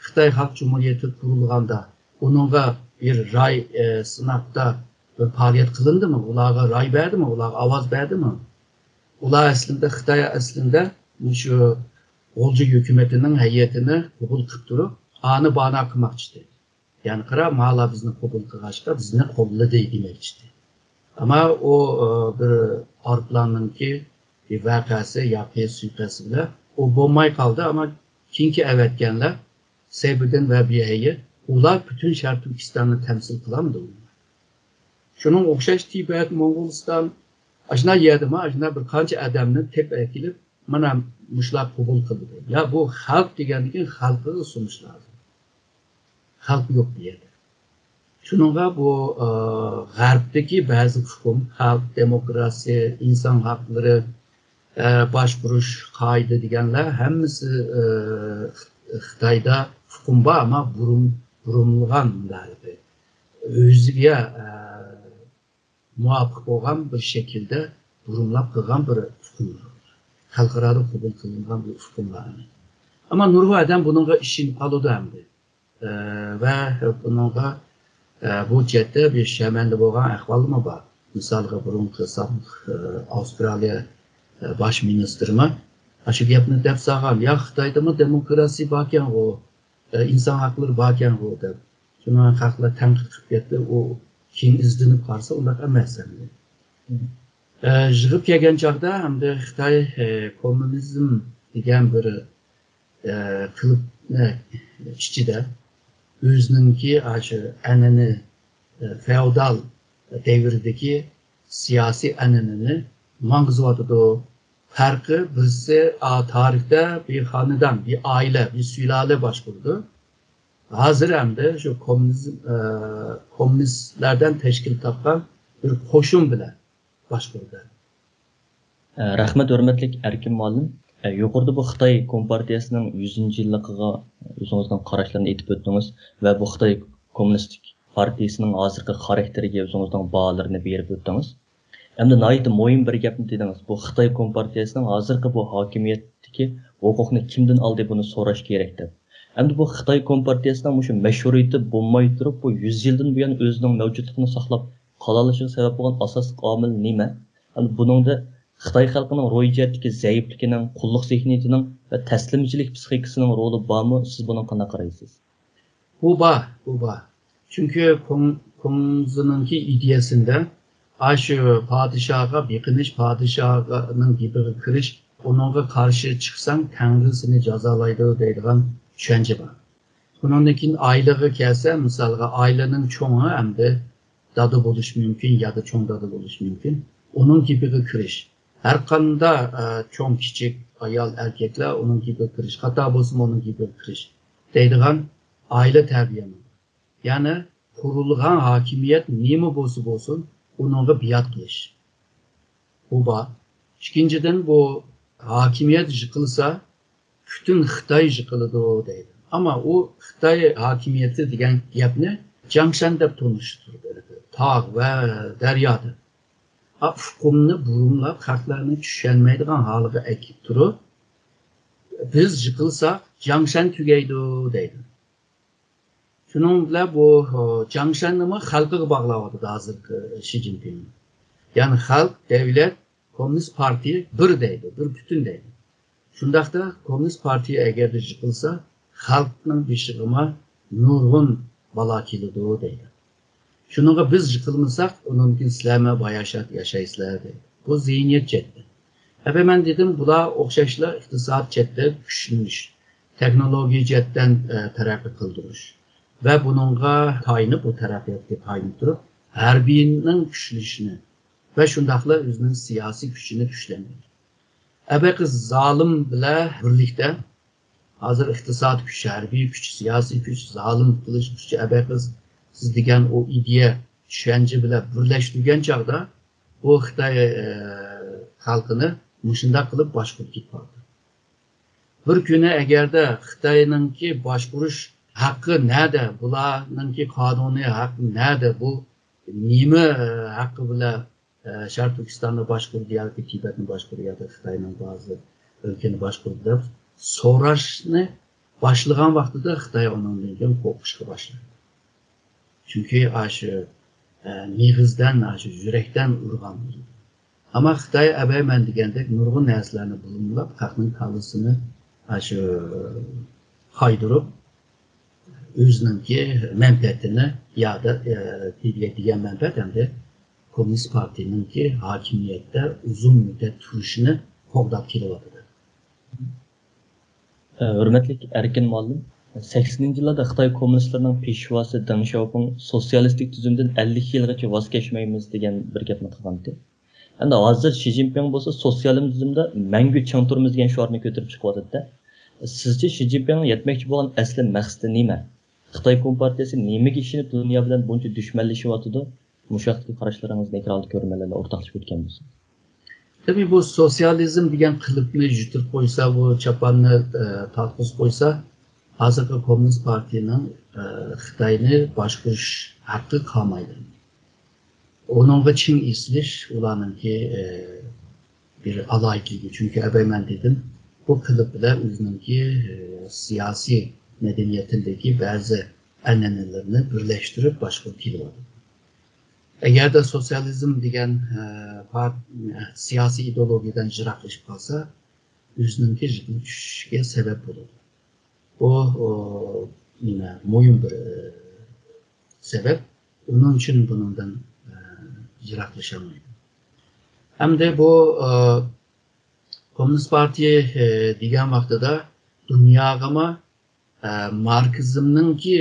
خىتاي خەلق جۇمھۇرىيىتى قۇرۇلغاندا ئۇنىڭغا بىر راي، ئە، سىناقتا بىر پائالىيەت قىلىندىمۇ؟ ئۇلارغا راي بەردىمۇ؟ ئۇلارغا ئاۋاز بەردىمۇ؟ ئۇلار ئەسلىدە، خىتاي ئەسلىدە مۇشۇ غۇلجا ھۆكۈمىتىنىڭ ھەيئىتىنى قوبۇل قىلىپ تۇرۇپ، ئانى بانە قىلماقچى ئىدى. يەنى قارا، مالا بىزنى قوبۇل قىلغاچقا، بىزنى قوللىدى دېمەكچىدى. ئەمما ئۇ، ئە، بىر ئايروپىلاننىڭكى بىر ۋەقەسى ياكى سۇيىقەستى بىلەن ئۇ بولماي قالدى. ئەمما كېيىنكى ئەۋەتكەنلەر، سەيپىدىن ۋە بىر ھەيئەت، ئۇلار پۈتۈن شەرقىي تۈركىستاننى تەمسىل قىلامدۇ؟ شۇنىڭ ئوخشاش تىبەت، موڭغۇلىستان، ئاشۇنداق يەردىمۇ ئاشۇنداق بىر قانچە ئادەمنى تېپىپ ئەكېلىپ، مانا مۇشۇلار قوبۇل قىلدى. يا بۇ خەلق دېگەندىن كېيىن خەلقىگە سۇنۇش لازىم. خەلق يوق بۇ يەردە. شۇنىڭغا بۇ، ئە، غەربتىكى بەزى ئۇقۇم، خەلق دېموكراتىيە، ئىنسان ھەقلىرى، ئە، باشقۇرۇش قائىدە دېگەنلەر ھەممىسى، ئە، خىتايدا ئۇقۇم بار، ئەمما بۇرۇم-، بۇرۇملىغان مۇنداق ئۆزىگە، ئە، مۇۋاپىق بولغان بىر شەكىلدە بۇرۇملاپ قىلغان بىر ئۇقۇملار. خەلقئارادا قوبۇل قىلىنغان بىر ئۇقۇملار. ئەمما نۇرغۇن ئادەم بۇنىڭغا ئىشىنىپ قالىدۇ ئەمدى. ئە، ۋە بۇنىڭغا، ئە، بۇ جەھەتتە بىر شەرمەندە بولغان ئەھۋالمۇ بار. مىسالغا، بۇرۇنقى سابىق، ئە، ئاۋسترالىيە، ئە، باش مىنىستىرىمۇ ئاشۇ گەپنى دەپ سالغان، يا خىتايدىمۇ دېموكراتىيە باركەنغۇ، ئە، ئىنسان ھەقلىرى باركەنغۇ دەپ. شۇڭا خەقلەر تەنقىد قىلىپ كەتتى، ئۇ كېيىن ئىزدىنىپ قارىسا ئۇنداق ئەمەس ئەمدى. ئە، يىغىپ كەلگەن چاغدا ئەمدى خىتاي، ئە، كوممۇنىزم دېگەن بىر، ئە، قېلىپنى ئىچىدە ئۆزىنىڭكى ئاشۇ ئەنئەنە، ئە، فېئودال دەۋرىدىكى سىياسىي ئەنئەنىنى ماڭغۇزۇۋاتىدۇ. پەرقى بىرسى، ئا، تارىختا بىر خانىدان، بىر ئائىلە، بىر سۇلالە باشقۇرىدۇ. ھازىر ئەمدى شۇ كوممۇنىزم، ئە، كوممۇنىستلاردىن تەشكىل تاپقان بىر قوشۇن بىلەن باشقۇرىدۇ. ئە، رەھمەت، ھۆرمەتلىك ئەركىن مۇئەللىم. ئە، يۇقىرىدا بۇ خىتاي كومپارتىيەسىنىڭ يۈزىنچى يىللىقىغا ئۆزىڭىزنىڭ قاراشلىرىنى ئېيتىپ ئۆتتىڭىز ۋە بۇ خىتاي كوممۇنىستىك پارتىيىسىنىڭ ھازىرقى خاراكتېرىگە ئۆزىڭىزنىڭ باھالىرىنى بېرىپ ئۆتتىڭىز. ئەمدى ناھايىتى مۇھىم بىر گەپنى دېدىڭىز. بۇ خىتاي كومپارتىيەسىنىڭ ھازىرقى بۇ ھاكىمىيەتتىكى ھوقۇقنى كىمدىن ئالدى، بۇنى سوراش كېرەك دەپ. ئەمدى بۇ خىتاي كومپارتىيەسىنىڭ مۇشۇ مەشھۇرىيىتى بولماي تۇرۇپ، بۇ يۈز يىلدىن بۇيان ئۆزىنىڭ مەۋجۇتلۇقىنى ساقلاپ قالالىشىغا سەۋەب بولغان ئاساسلىق ئامىل نېمە؟ ئەمدى بۇنىڭدا خىتاي خەلقىنىڭ روھىي جەھەتتىكى زەئىپلىكىنىڭ، قۇللۇق زېھنىيىتىنىڭ ۋە تەسلىمچىلىك پىسخىكىسىنىڭ رولى بارمۇ؟ سىز بۇنىڭغا قانداق قارايسىز؟ بۇ بار، بۇ بار. چۈنكى كوڭ-، كوڭزىنىڭكى ئىدىيەسىندە ئاشۇ پادىشاھقا بېقىنىش، پادىشاھنىڭ گېپىگە كىرىش، ئۇنىڭغا قارشى چىقساڭ، تەڭرى سېنى جازالايدۇ دەيدىغان چۈشەنچە بار. ئۇنىڭدىن كېيىن ئائىلىگە كەلسە، مىسالغا، ئائىلىنىڭ چوڭى ئەمدى دادا بولۇشى مۇمكىن يادا چوڭ دادا بولۇشى مۇمكىن. ئۇنىڭ گېپىگە كىرىش. ھەر قانداق، ئە، چوڭ، كىچىك، ئايال، ئەركەكلەر ئۇنىڭ گېپىگە كىرىش. خاتا بولسىمۇ ئۇنىڭ گېپىگە كىرىش دەيدىغان ئائىلە تەربىيەمۇ بار. يەنى قۇرۇلغان ھاكىمىيەت نېمە بولسا بولسۇن، ئۇنىڭغا بىئات قىلىش. بۇ بار. ئىككىنچىدىن، بۇ ھاكىمىيەت يىقىلسا، پۈتۈن خىتاي يىقىلىدۇ دەيدۇ. ئەمما ئۇ خىتاي ھاكىمىيىتى دېگەن گەپنى جياڭشەن دەپ تونۇشتۇرىدۇ. تاغ ۋە دەريادىن ئۇقۇمنى بۇرمىلاپ، خەقلەرنى چۈشەنمەيدىغان ھالغا ئەكىپ تۇرۇپ، بىز يىقىلساق، جياڭشەن تۈگەيدۇ دەيدۇ. شۇنىڭ بىلەن بۇ، ئۇ، جياڭشەننىمۇ خەلقىگە باغلاۋاتىدۇ ھازىرقى شى جىنپىڭ. يەنى خەلق، دەۋلەت، كوممۇنىست پارتىيە بىر دەيدۇ، بىر پۈتۈن دەيدۇ. شۇنداقتا كوممۇنىست پارتىيە ئەگەردە يىقىلسا، خەلقنىڭ بېشىغىمۇ نۇرغۇن بالا كېلىدۇ دەيدۇ. شۇنىڭغا بىز يىقىلمىساق، ئۇنىڭدىن كېيىن سىلەرمۇ باياشات ياشايسىلەر دەيدۇ. بۇ زېھنىيەت جەھەتتىن. ئەبە مەن دېدىم، بۇلار ئوخشاشلا ئىقتىساد جەھەتتە كۈچلىنىش، تېخنولوگىيە جەھەتتىن، ئە، تەرەققىي قىلدۇرۇش ۋە بۇنىڭغا تايىنىپ، بۇ تەرەققىياتقا تايىنىپ تۇرۇپ، ھەربىينىڭ كۈچلىشىنى ۋە شۇنداقلا ئۆزىنىڭ سىياسىي كۈچىنى كۈچلەندۈرۈش. ئەبەقى زالىم بىلەن بىرلىكتە ھازىر ئىقتىسادىي كۈچ، ھەربىي كۈچ، سىياسىي كۈچ، زالىم قىلىش كۈچى ئەبەقى سىز دېگەن ئۇ ئىدىيە، چۈشەنچە بىلەن بىرلەشتۈرگەن چاغدا بۇ خىتاي، ئە، خەلقىنى مۇشۇنداق قىلىپ باشقۇرۇپ كېتىپ قالدى. بىر كۈنى ئەگەردە خىتاينىڭكى باشقۇرۇش ھەققى نەدە، بۇلارنىڭكى قانۇنىي ھەققى نەدە، بۇ نېمە، ئە، ھەققى بىلەن، ئە، شەرقىي تۈركىستاننى باشقۇردى ياكى تىبەتنى باشقۇردى ياكى خىتاينىڭ بازى ئۆلكىنى باشقۇردى دەپ سوراشنى باشلىغان ۋاقتىدا خىتاي ئۇنىڭدىن كېيىن قورقۇشقا باشلىدى. چۈنكى ئاشۇ، ئە، مېغىزدىن، ئاشۇ يۈرەكتىن ئۇرغان بولىدۇ. ئەمما خىتاي ئەبەي مەن دېگەندەك نۇرغۇن نەرسىلەرنى بۇرمىلاپ، خەقنىڭ كاللىسىنى ئاشۇ قايدۇرۇپ، ئۆزىنىڭكى مەنپەئەتىنى يادا، ئە، دېگەن مەنپەئەت ئەمدى كوممۇنىست پارتىيىنىڭكى ھاكىمىيەتتە ئۇزۇن مۇددەت تۇرۇشىنى قوغداپ كېلىۋاتىدۇ. ھۆرمەتلىك ئەركىن مۇئەللىم، سەكسىنىنچى يىللاردا خىتاي كوممۇنىستلىرىنىڭ پېشۋاسى دېڭ شياۋپىڭ سوتسىيالىستىك تۈزۈمدىن ئەللىك يىلغىچە ۋاز كەچمەيمىز دېگەن بىر گەپنى قىلغانىدى. ئەمدى ھازىر شى جىنپىڭ بولسا سوتسىيالىزمدا مەڭگۈ چىڭ تۇرىمىز دېگەن شوئارنى كۆتۈرۈپ چىقىۋاتىدۇ. سىزچە شى جىنپىڭنىڭ يەتمەكچى بولغان ئەسلى مەقسىتى نېمە؟ خىتاي كومپارتىيەسى نېمىگە ئىشىنىپ دۇنيا بىلەن بۇنچە دۈشمەنلىشىۋاتىدۇ؟ مۇشۇ ھەقتىكى قاراشلىرىڭىزنى ئېكراندا كۆرۈرمەنلەر بىلەن ئورتاقلىشىپ ئۆتكەن بولسا. تەبىئىي، بۇ سوتسىيالىزم دېگەن قېلىپنى يۈتۈپ قويسا، بۇ چاپاننى، ئە، تارتقۇزۇپ قويسا، ھازىرقى كوممۇنىست پارتىيىنىڭ، ئە، خىتاينى باشقۇرۇش ھەققى قالمايدۇ. ئۇنىڭغا چىڭ ئېسىلىش ئۇلارنىڭكى، ئە، بىر ئالاھىدىلىكى. چۈنكى ئەبەي مەن دېدىم، بۇ قېلىپ بىلەن ئۆزىنىڭكى، ئە، سىياسىي مەدەنىيىتىدىكى بەزى ئەنئەنىلىرىنى بىرلەشتۈرۈپ باشقۇرۇپ كېلىۋاتىدۇ. ئەگەردە سوتسىيالىزم دېگەن، ئە، پارت-، ئە، سىياسىي ئىدېئولوگىيەدىن يىراقلىشىپ قالسا، ئۆزىنىڭكى يىقىلىپ چۈشۈشىگە سەۋەب بولىدۇ. بۇ، ئۇ، نېمە، مۇھىم بىر، ئە، سەۋەب. ئۇنىڭ ئۈچۈن بۇنىڭدىن، ئە، يىراقلىشالمايدۇ. ئەمدى بۇ، ئە، كوممۇنىست پارتىيە، ئە، دېگەن ۋاقتىدا دۇنياغىمۇ ئە، ماركسىزمنىڭكى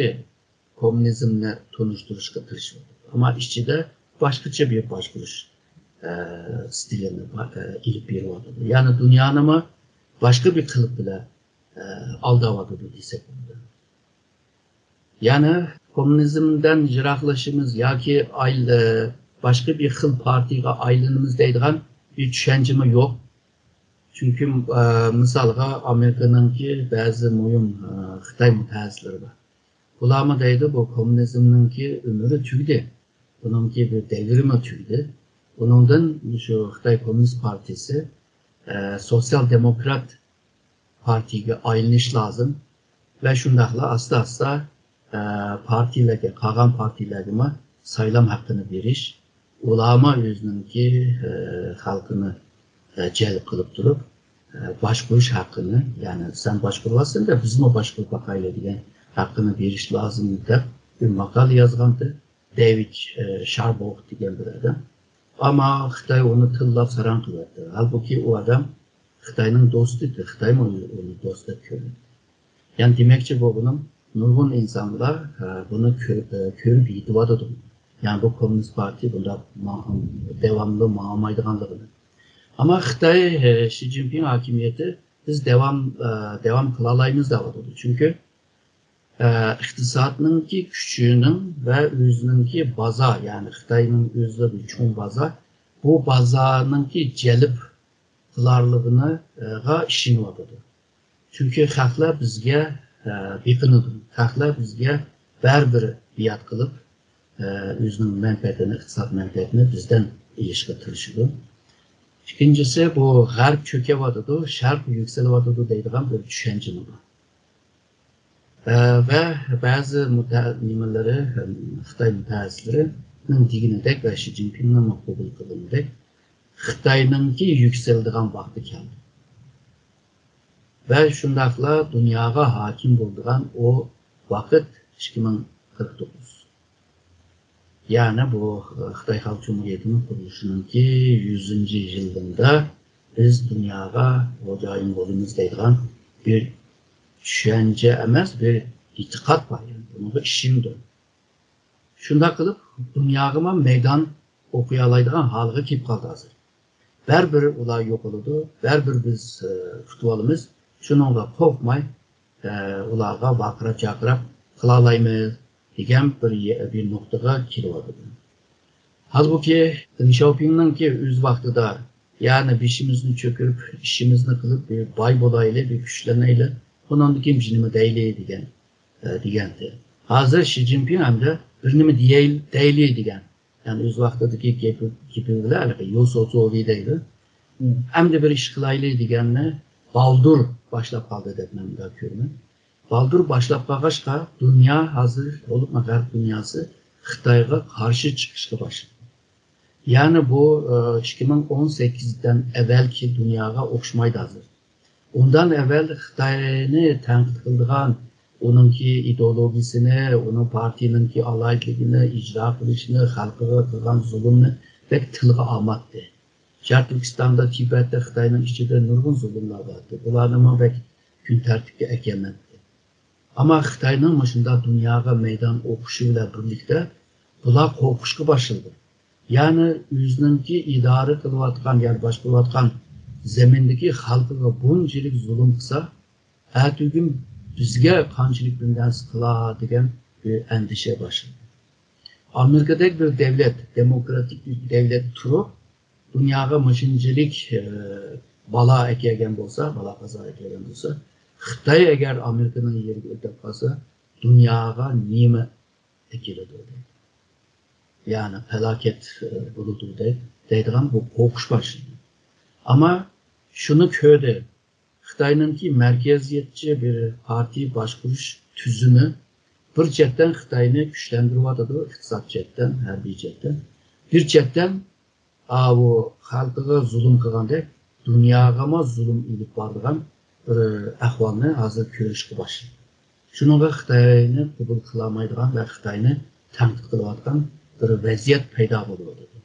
كوممۇنىزمنى تونۇشتۇرۇشقا تىرىشىۋاتىدۇ. ئەمما ئىچىدە باشقىچە بىر باشقۇرۇش، ئە، ئىستىلىنى با-، ئە، ئېلىپ بېرىۋاتىدۇ. يەنى دۇنيانىمۇ باشقا بىر قىلىپ بىلەن، ئە، ئالداۋاتىدۇ دېسەك بولىدۇ. يەنى كوممۇنىزمدىن يىراقلىشىمىز ياكى ئايل-، ئە، باشقا بىر خىل پارتىيىگە ئايلىنىمىز دەيدىغان بىر چۈشەنچىمۇ يوق. چۈنكى، ئە، مىسالغا، ئامېرىكىنىڭكى بەزى مۇھىم، ئە، خىتاي مۇتەخەسسىسلىرى بار. بۇلارمۇ دەيدۇ، بۇ كوممۇنىزمنىڭكى ئۆمرى تۈگىدى. بۇنىڭكى بىر دەۋرىمۇ تۈگىدى. بۇنىڭدىن شۇ خىتاي كوممۇنىست پارتىيىسى، ئە، سوتسىيال دېموكرات پارتىيىگە ئايلىنىش لازىم ۋە شۇنداقلا ئاستا-ئاستا، ئە، پارتىيىلەرگە، قالغان پارتىيىلەرگىمۇ سايلام ھەققىنى بېرىش، ئۇلارمۇ ئۆزىنىڭكى، ئە، خەلقىنى، ئە، جەلپ قىلىپ تۇرۇپ، ئە، باشقۇرۇش ھەققىنى، يەنى سەن باشقۇرۇۋاتىسەن دە، بىزمۇ باشقۇرۇپ باقايلى دېگەن ھەققىنى بېرىش لازىم دەپ بىر ماقالە يازغانتى. دېۋىد، ئە، شاربوخ دېگەن بىر ئادەم. ئەمما خىتاي ئۇنى تىللاپ ساراڭ قىلىۋەتتى. ھالبۇكى، ئۇ ئادەم خىتاينىڭ دوستى ئىدى، خىتايمۇ ئۇنى دوست دەپ كۆردى. يەنى دېمەكچى بولغىنىم، نۇرغۇن ئىنسانلار، ئە، بۇنى كۆ-، ئە، كۆرۈپ يېتىۋاتىدۇ. يەنى بۇ كوممۇنىست پارتىيە بۇنداق ما-، داۋاملىق ماڭالمايدىغانلىقىنى. ئەمما خىتاي، ئە، شى جىنپىڭ ھاكىمىيىتى بىز داۋام، ئە، داۋام قىلالايمىز دەۋاتىدۇ. چۈنكى ئىقتىسادنىڭكى كۈچىنىڭ ۋە ئۆزىنىڭكى بازا، يەنى خىتاينىڭ ئۆزىدە بىر چوڭ بازا، بۇ بازانىڭكى جەلپ قىلارلىقىغا ئىشىنىۋاتىدۇ. چۈنكى خەقلەر بىزگە بېقىنىدۇ. خەقلەر بىزگە بەرىبىر بىئات قىلىپ، ئۆزىنىڭ مەنپەئەتىنى، ئىقتىساد مەنپەئەتىنى بىزدىن ئېلىشقا تىرىشىدۇ. ئىككىنچىسى، بۇ غەرب چۆكۈۋاتىدۇ، شەرق يۈكسىلىۋاتىدۇ دەيدىغان بىر چۈشەنچىمۇ بار. ۋە بەزى مۇتە-، نېمىلىرى، خىتاي مۇتەخەسسىسلىرىنىڭ دېگىنىدەك ۋە شى جىنپىڭنىڭ قوبۇل قىلغىنىدەك، خىتاينىڭكى يۈكسىلىدىغان ۋاقتى كەلدى. ۋە شۇنداقلا دۇنياغا ھاكىم بولىدىغان ئۇ ۋاقىت ئىككى مىڭ قىرىق توققۇز. يەنى بۇ خىتاي خەلق جۇمھۇرىيىتىنىڭ قۇرۇلۇشىنىڭكى يۈزىنچى يىلىدا بىز دۇنياغا خوجايىن بولىمىز دەيدىغان بىر چۈشەنچە ئەمەس، بىر ئېتىقاد بار. يەنى بۇنىڭغا ئىشىنىدۇ. شۇنداق قىلىپ، دۇنياغىمۇ مەيدان ئوقۇيالايدىغان ھالغا كېلىپ قالدى ھازىر. بەرىبىر ئۇلار يوقىلىدۇ، بەرىبىر بىز ئۇتۇۋالىمىز. شۇنىڭغا قورقماي، ئۇلارغا ۋارقىراپ-چارقىراپ قىلالايمىز دېگەن بىر، بىر نۇقتىغا كېلىۋاتىدۇ. ھالبۇكى، دېڭ شياۋپىڭنىڭكى ئۆز ۋاقتىدا، يەنى بېشىمىزنى چۆكۈرۈپ، ئىشىمىزنى قىلىپ، بىر باي بولايلى، بىر كۈچلىنەيلى، ئۇنىڭدىن كېيىن بىر نېمە دەيلى دېگەن، دېگەنتى. ھازىر شى جىنپىڭ ئەمدى بىر نېمە دېيەيلى، دەيلى دېگەن. يەنى ئۆز ۋاقتىدىكى گېپى، گېپى بىلەن ھېلىقى يو سو زو ۋېي دەيدۇ. ئەمدى بىر ئىش قىلايلى دېگەننى بالدۇر باشلاپ قالدى دەپ مەن مۇنداق كۆرىمەن. بالدۇر باشلاپ قالغاچقا، دۇنيا ھازىر، بولۇپمۇ غەرب دۇنياسى خىتايغا قارشى چىقىشقا باشلىدى. يەنى بۇ، ئىككى مىڭ ئون سەككىزدىن ئەۋۋەلكى دۇنياغا ئوخشىمايدۇ ھازىر. ئۇندىن ئەۋۋەل خىتاينى تەنقىد قىلىدىغان، ئۇنىڭكى ئىدېئولوگىيىسىنى، ئۇنىڭ پارتىيىنىڭكى ئالاھىدىلىكىنى ئىجرا قىلىشىنى، خەلقىگە قىلغان زۇلۇمنى بەك تىلغا ئالماتتى. شەرقىي تۈركىستاندا، تىبەتتە خىتاينىڭ ئىچىدە نۇرغۇن زۇلۇملار بارتى. بۇلارنىمۇ بەك كۈن تەرتىپكە ئەكەلمەپتۇ. ئەمما خىتاينىڭ مۇشۇنداق دۇنياغا مەيدان ئوقۇشى بىلەن بىرلىكتە بۇلار قورقۇشقا باشلىدى. يەنى ئۆزىنىڭكى ئىدارە قىلىۋاتقان، يەنى باشقۇرۇۋاتقان زېمىندىكى خەلقىگە بۇنچىلىك زۇلۇم قىلسا، ئەتىگۈن بىزگە قانچىلىك بىر نەرسە قىلار دېگەن بىر ئەندىشە باشلىدى. ئامېرىكىدەك بىر دەۋلەت، دېموكراتىك بىر دەۋلەت تۇرۇپ، دۇنياغا مۇشۇنچىلىك، ئە، بالا ئەكەلگەن بولسا، بالا قازا ئەكەلگەن بولسا، خىتاي ئەگەر ئامېرىكىنىڭ يېرىگە ئۆتۈپ قالسا، دۇنياغا نېمە ئەكېلىدۇ دەيدۇ. يەنى پالاكەت، ئە، بولىدۇ دەي-، دەيدىغان بۇ قورقۇش باشلىدى. ئەمما شۇنى كۆردى، خىتاينىڭكى مەركەزىيەتچى بىر پارتىيە باشقۇرۇش تۈزۈمى بىر چەتتىن خىتاينى كۈچلەندۈرۈۋاتىدۇ، ئىقتىساد جەھەتتىن، ھەربىي جەھەتتىن. بىر چەتتىن ئاۋۇ خەلقىگە زۇلۇم قىلغاندەك، دۇنياغىمۇ زۇلۇم ئېلىپ بارىدىغان بىر ئەھۋالنى ھازىر كۆرۈشكە باشلىدى. شۇنىڭغا خىتاينى قوبۇل قىلالمايدىغان ۋە خىتاينى تەنقىد قىلىۋاتقان بىر ۋەزىيەت پەيدا بولۇۋاتىدۇ.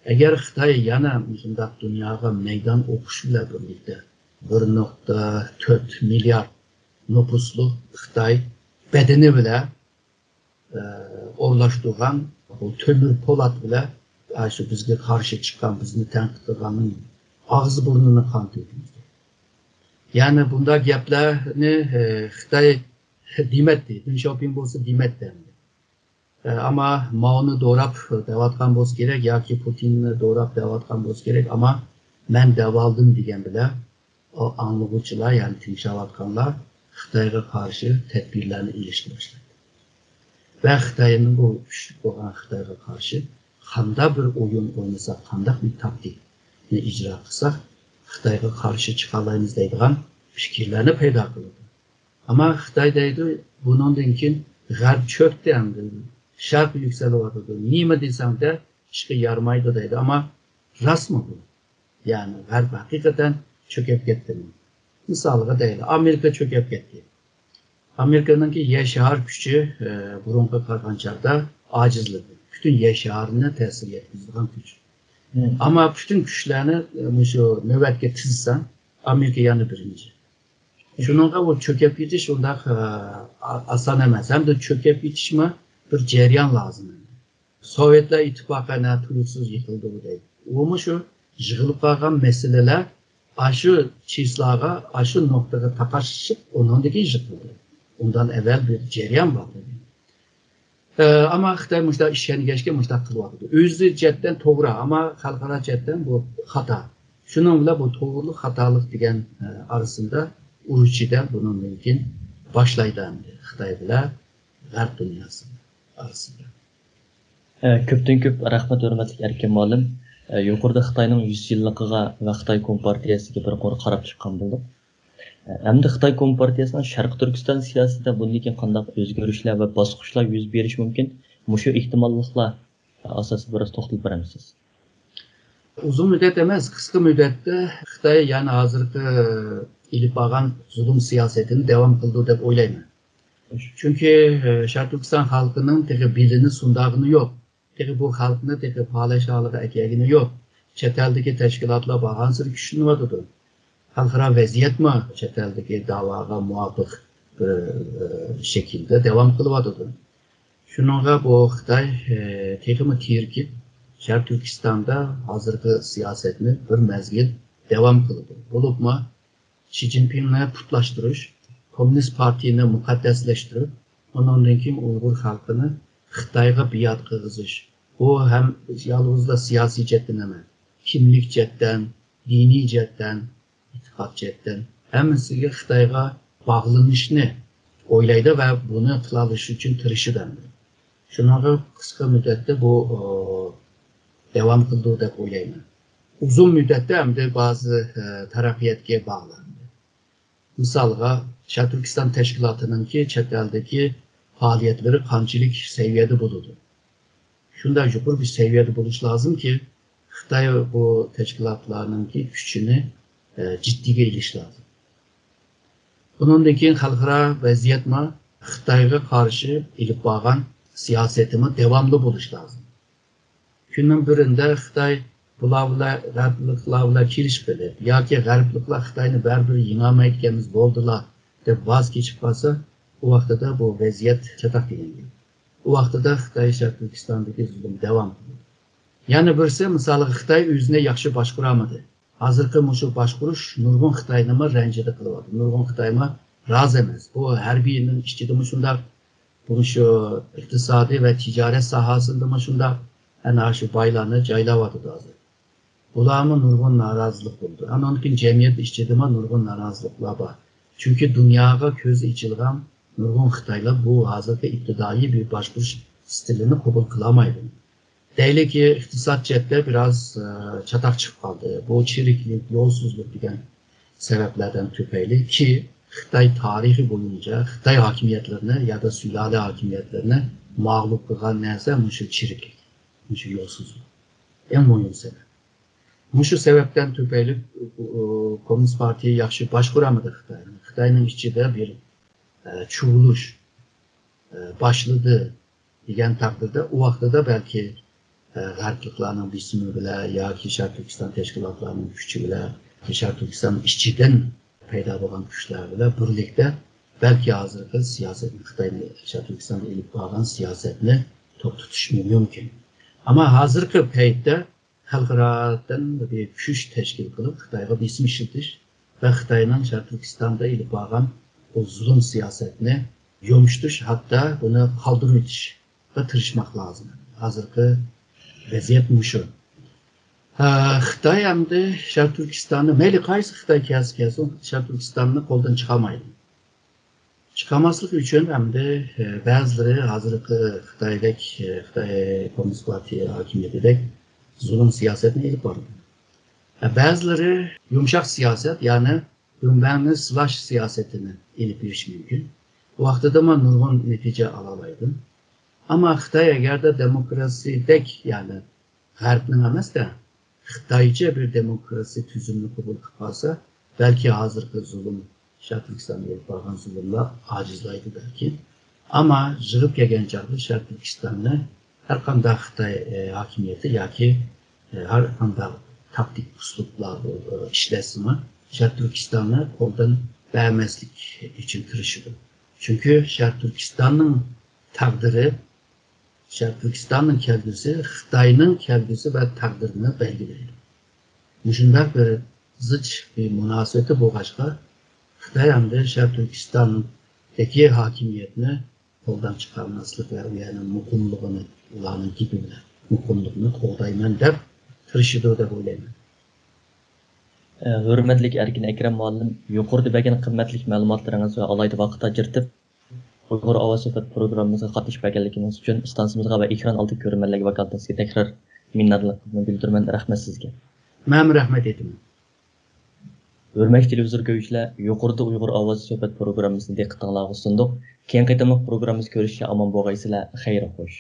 ئەگەر خىتاي يەنە مۇشۇنداق دۇنياغا مەيدان ئوقۇش بىلەن بىرلىكتە بىر نۇقتا تۆت مىليارد نوپۇسلۇق خىتاي بەدىنى بىلەن، ئە، ئورۇنلاشتۇرغان بۇ تۆمۈر پولات بىلەن، ئە، شۇ بىزگە قارشى چىققان، بىزنى تەنقىد قىلغاننىڭ ئاغزى بۇرنىنى قان تۆكىمىز. يەنى بۇنداق گەپلەرنى، ئە، خىتاي دېمەتتى، دېڭ شياۋپىڭ بولسا دېمەتتى ئەمدى. ئەمما ماۋنى دوراپ دەۋاتقان بولسا كېرەك ياكى پۇتىننى دوراپ دەۋاتقان بولسا كېرەك، ئەمما مەن دەۋالدىم دېگەن بىلەن ئۇ ئاڭلىغۇچىلار، يەنى تىڭشاۋاتقانلار خىتايغا قارشى تەدبىرلەرنى ئېلىشقا باشلايدۇ. ۋە خىتاينىڭ بۇ كۈچلۈك بولغان خىتايغا قارشى قانداق بىر ئويۇن ئوينىساق، قانداق بىر تاكتىكىنى ئىجرا قىلساق، خىتايغا قارشى چىقالايمىز دەيدىغان پىكىرلەرنى پەيدا قىلىدۇ. ئەمما خىتاي دەيدۇ، بۇنىڭدىن كېيىن غەرب چۆكتى ئەمدى، شەرق يۈكسىلىۋاتىدۇ. نېمە دېسەڭ دە، ئىشقا يارىمايدۇ دەيدۇ. ئەمما راستمۇ بۇ؟ يەنى غەرب ھەقىقەتەن چۆكۈپ كەتتىمۇ؟ مىسالغا دەيلى، ئامېرىكا چۆكۈپ كەتتى. ئامېرىكىنىڭكى يەر شار كۈچى، ئە، بۇرۇنقىغا قارىغان چاغدا ئاجىزلىدى. پۈتۈن يەر شارىنى تەسىر يەتكۈزىدىغان كۈچ. ئەمما پۈتۈن كۈچلەرنى، ئە، مۇشۇ نۆۋەتكە تىزساڭ، ئامېرىكا يەنە بىرىنچى. شۇنىڭغا بۇ چۆكۈپ كېتىش ئۇنداق، ئە، ئا-، ئاسان ئەمەس. ھەمدە چۆكۈپ كېتىشمۇ بىر جەريان لازىم. سوۋېتلار ئىتتىپاقى نە تۇيۇقسىز يىقىلدى دەيدۇ. ئۇمۇ شۇ يىغىلىپ قالغان مەسىلىلەر ئاشۇ چىسلاغا، ئاشۇ نۇقتىغا تاقاشلىشىپ، ئۇنىڭدىن كېيىن يىقىلدى. ئۇندىن ئەۋۋەل بىر جەريان بار ئىدى. ئە، ئەمما خىتاي مۇشۇنداق ئىشەنگەچكە مۇشۇنداق قىلىۋاتىدۇ. ئۆزى جەھەتتىن توغرا، ئەمما خەلقئارا جەھەتتىن بۇ خاتا. شۇنىڭ بىلەن بۇ توغرىلىق خاتالىق دېگەن، ئە، ئارىسىدا ئۇرۇش جېدەل بۇنىڭدىن كېيىن باشلايدۇ ئەمدى خىتاي بىلەن غەرب دۇنياسى ئارىسىدا. ئە، كۆپتىن كۆپ رەھمەت، ھۆرمەتلىك ئەركىن مۇئەللىم. ئە، يۇقىرىدا خىتاينىڭ يۈز يىللىقىغا ۋە خىتاي كومپارتىيەسىگە بىر قۇر قاراپ چىققان بولدۇق. ئەمدى خىتاي كومپارتىيەسىنىڭ شەرقىي تۈركىستان سىياسىتىدە بۇندىن كېيىن قانداق ئۆزگىرىشلەر ۋە باسقۇچلار يۈز بېرىشى مۇمكىن؟ مۇشۇ ئېھتىماللىقلار ئاساسىدا بىراز توختىلىپ بېرەمسىز؟ ئۇزۇن مۇددەت ئەمەس، قىسقا مۇددەتتە خىتاي يەنە ھازىرقى ئېلىپ بارغان زۇلۇم سىياسىتىنى داۋام قىلىدۇ دەپ ئويلايمەن. چۈنكى، ئە، شەرقىي تۈركىستان خەلقىنىڭ تېخى بېلىنى سۇندۇرغىنى يوق. تېخى بۇ خەلقنى تېخى پالەچ ھالىغا ئەكەلگىنى يوق. چەت ئەلدىكى تەشكىلاتلار بارغانسېرى كۈچلىنىۋاتىدۇ. خەلقئارا ۋەزىيەتمۇ چەت ئەلدىكى داۋاغا مۇۋاپىق بىر، ئە، شەكىلدە داۋام قىلىۋاتىدۇ. شۇنىڭغا بۇ خىتاي، ئە، تېخىمۇ تېرىكىپ، شەرقىي تۈركىستاندا ھازىرقى سىياسەتنى بىر مەزگىل داۋام قىلىدۇ. بولۇپمۇ شى جىنپىڭنى پۇتلاشتۇرۇش، كوممۇنىست پارتىيىنى مۇقەددەسلەشتۈرۈپ، ئۇنىڭدىن كېيىن ئۇيغۇر خەلقىنى خىتايغا بىئارا قىلغۇزۇش، بۇ ھەم يالغۇزلا سىياسىي جەھەتتىن ئەمەس، كىملىك جەھەتتىن، دىنىي جەھەتتىن، ئېتىقاد جەھەتتىن ھەممىسىگە خىتايغا باغلىنىشنى ئويلايدۇ ۋە بۇنى قىلالىشى ئۈچۈن تىرىشىدۇ ئەمدى. شۇنىڭغا قىسقا مۇددەتتە بۇ، ئۇ، داۋام قىلىدۇ دەپ ئويلايمەن. ئۇزۇن مۇددەتتە ئەمدى بەزى، ئە، تەرەققىياتقا باغلىنىدۇ. مىسالغا، شەرقىي تۈركىستان تەشكىلاتىنىڭكى چەت ئەلدىكى پائالىيەتلىرى قانچىلىك سەۋىيەدە بولىدۇ؟ شۇنداق يۇقىرى بىر سەۋىيەدە بولۇشى لازىمكى، خىتاي بۇ تەشكىلاتلارنىڭكى كۈچىنى، ئە، جىددىيگە ئېلىشى لازىم. بۇنىڭدىن كېيىن خەلقئارا ۋەزىيەتمۇ خىتايغا قارشى ئېلىپ بارغان سىياسىتىمۇ داۋاملىق بولۇشى لازىم. كۈننىڭ بىرىدە خىتاي بۇلار بىلەن، غەربلىكلەر بىلەن كېلىشىپ قېلىپ ياكى غەربلىكلەر خىتاينى بەرىبىر يېڭەلمەيدىكەنمىز، بولدىلا دەپ ۋاز كېچىپ قالسا، ئۇ ۋاقتىدا بۇ ۋەزىيەت چاتاق دېگەن گەپ. ئۇ ۋاقتىدا خىتاي شەرقىي تۈركىستاندىكى زۇلۇم داۋام قىلىدۇ. يەنە بىرسى، مىسالغا، خىتاي ئۆزىنى ياخشى باشقۇرالمىدى. ھازىرقى مۇشۇ باشقۇرۇش نۇرغۇن خىتاينىمۇ رەنجىدە قىلىۋاتىدۇ. نۇرغۇن خىتايمۇ رازى ئەمەس. بۇ ھەربىينىڭ ئىچىدىمۇ شۇنداق، بۇ شۇ ئىقتىسادىي ۋە تىجارەت ساھەسىدىمۇ شۇنداق، ئەنە شۇ بايلارنى جايلاۋاتىدۇ ھازىر. بۇلارمۇ نۇرغۇن نارازىلىق بولىدۇ. ئاندىن كېيىن جەمئىيەت ئىچىدىمۇ نۇرغۇن نارازىلىقلار بار. چۈنكى دۇنياغا كۆزى ئېچىلغان نۇرغۇن خىتايلار بۇ ھازىرقى ئىپتىدائىي بىر باشقۇرۇش ئىستىلىنى قوبۇل قىلالمايدۇ. دەيلىكى، ئىقتىساد جەھەتتە بىراز، ئە، چاتاق چىقىپ قالدى. بۇ چىرىكلىك، يولسىزلىق دېگەن سەۋەبلەردىن تۈپەيلى كى، خىتاي تارىخى بويىچە، خىتاي ھاكىمىيەتلىرىنى يادا سۇلالە ھاكىمىيەتلىرىنى مەغلۇپ قىلغان نەرسە مۇشۇ چىرىكلىك، مۇشۇ يولسىزلىق. ئەڭ مۇھىم سەۋەب. مۇشۇ سەۋەبتىن تۈپەيلى، ئۇ، كوممۇنىست پارتىيە ياخشى باشقۇرالمىدى خىتاينى. خىتاينىڭ ئىچىدە بىر، ئە، چۇۋۇلۇش، ئە، باشلىدى دېگەن تەقدىردە، ئۇ ۋاقتىدا بەلكى، ئە، غەربلىكلارنىڭ بېسىمى بىلەن ياكى شەرقىي تۈركىستان تەشكىلاتلارنىڭ كۈچى بىلەن، شەرقىي تۈركىستان ئىچىدىن پەيدا بولغان كۈچلەر بىلەن بىرلىكتە بەلكى ھازىرقى سىياسەتنى، خىتاينى شەرقىي تۈركىستاندا ئېلىپ بارغان سىياسەتنى توختىتىشمۇ مۇمكىن. ئەمما ھازىرقى پەيتتە خەلقئارادىن بىر كۈچ تەشكىل قىلىپ، خىتايغا بېسىم ئىشلىتىش ۋە خىتاينىڭ شەرقىي تۈركىستاندا ئېلىپ بارغان بۇ زۇلۇم سىياسەتنى يۇمشىتىش، ھەتتا بۇنى قالدۇرۇۋېتىشقا تىرىشماق لازىم. ھازىرقى ۋەزىيەت مۇشۇ. ھە، خىتاي ئەمدى شەرقىي تۈركىستاننى، مەيلى قايسى خىتاي كەلسە كەلسۇن، شەرقىي تۈركىستاننى قولدىن چىقارمايدۇ. چىقارماسلىق ئۈچۈن ئەمدى، ئە، بەزىلىرى ھازىرقى خىتايدەك، ئە، خىتاي كوممۇنىست پارتىيە ھاكىمىيىتىدەك زۇلۇم سىياسەتنى ئېلىپ بارىدۇ. ئە، بەزىلىرى يۇمشاق سىياسەت، يەنى دۈمبەڭنى سىلاش سىياسىتىنى ئېلىپ بېرىشى مۇمكىن. بۇ ۋاقتىدىمۇ نۇرغۇن نەتىجە ئالالايدۇ. ئەمما خىتاي ئەگەردە دېموكراتىيىدەك، يەنى غەربنىڭ ئەمەستە، خىتايچە بىر دېموكراتىيە تۈزۈمنى قوبۇل قىلىپ قالسا، بەلكى ھازىرقى زۇلۇم، شەرقىي تۈركىستاندا ئېلىپ بارغان زۇلۇملار ئاجىزلايدۇ بەلكى. ئەمما يىغىپ كەلگەن چاغدا شەرقىي تۈركىستاننى ھەر قانداق خىتاي، ئە، ھاكىمىيىتى ياكى، ئە، ھەر قانداق تاكتىك ئۇسلۇبلار، ئە، ئىشلەتسىمۇ، شەرقىي تۈركىستاننى قولدىن بەرمەسلىك ئۈچۈن تىرىشىدۇ. چۈنكى شەرقىي تۈركىستاننىڭ تەقدىرى، شەرقىي تۈركىستاننىڭ كەلگۈسى خىتاينىڭ كەلگۈسى ۋە تەقدىرىنى بەلگىلەيدۇ. مۇشۇنداق بىر زىچ بىر مۇناسىۋىتى بولغاچقا، خىتاي ئەمدى شەرقىي تۈركىستان دىكى ھاكىمىيەتنى قولدان چىقارماسلىق ۋە ئۇ يەرنىڭ مۇقىملىقىنى، ئۇلارنىڭ گېپى بىلەن مۇقىملىقنى قوغدايمەن دەپ تىرىشىدۇ دەپ ئويلايمەن. ھۆرمەتلىك ئەركىن ئەكرەم مۇئەللىم، يۇقىرىدا بەرگەن قىممەتلىك مەلۇماتلىرىڭىز ۋە ئالاھىدە ۋاقىت ئاجرىتىپ، ئۇيغۇر ئاۋازى سۆھبەت پروگراممىمىزغا قاتنىشىپ بەرگەنلىكىڭىز ئۈچۈن ئىستانسىمىزغا ۋە ئېكران ئالدىدىكى كۆرۈرمەنلەرگە ۋاكالىتەن سىزگە تەكرار مىننەتدارلىقىمنى بىلدۈرىمەن. رەھمەت سىزگە. مەنمۇ رەھمەت ئېيتىمەن. ھۆرمەتلىك تېلېۋىزور كۆرگۈچىلەر، يۇقىرىدا ئۇيغۇر ئاۋازى سۆھبەت پروگراممىسىنى دىققىتىڭلارغا سۇندۇق. كېيىنكى قېتىملىق پروگراممىمىزدا كۆرۈشكىچە ئامان بولغايسىلەر. خەير خوش.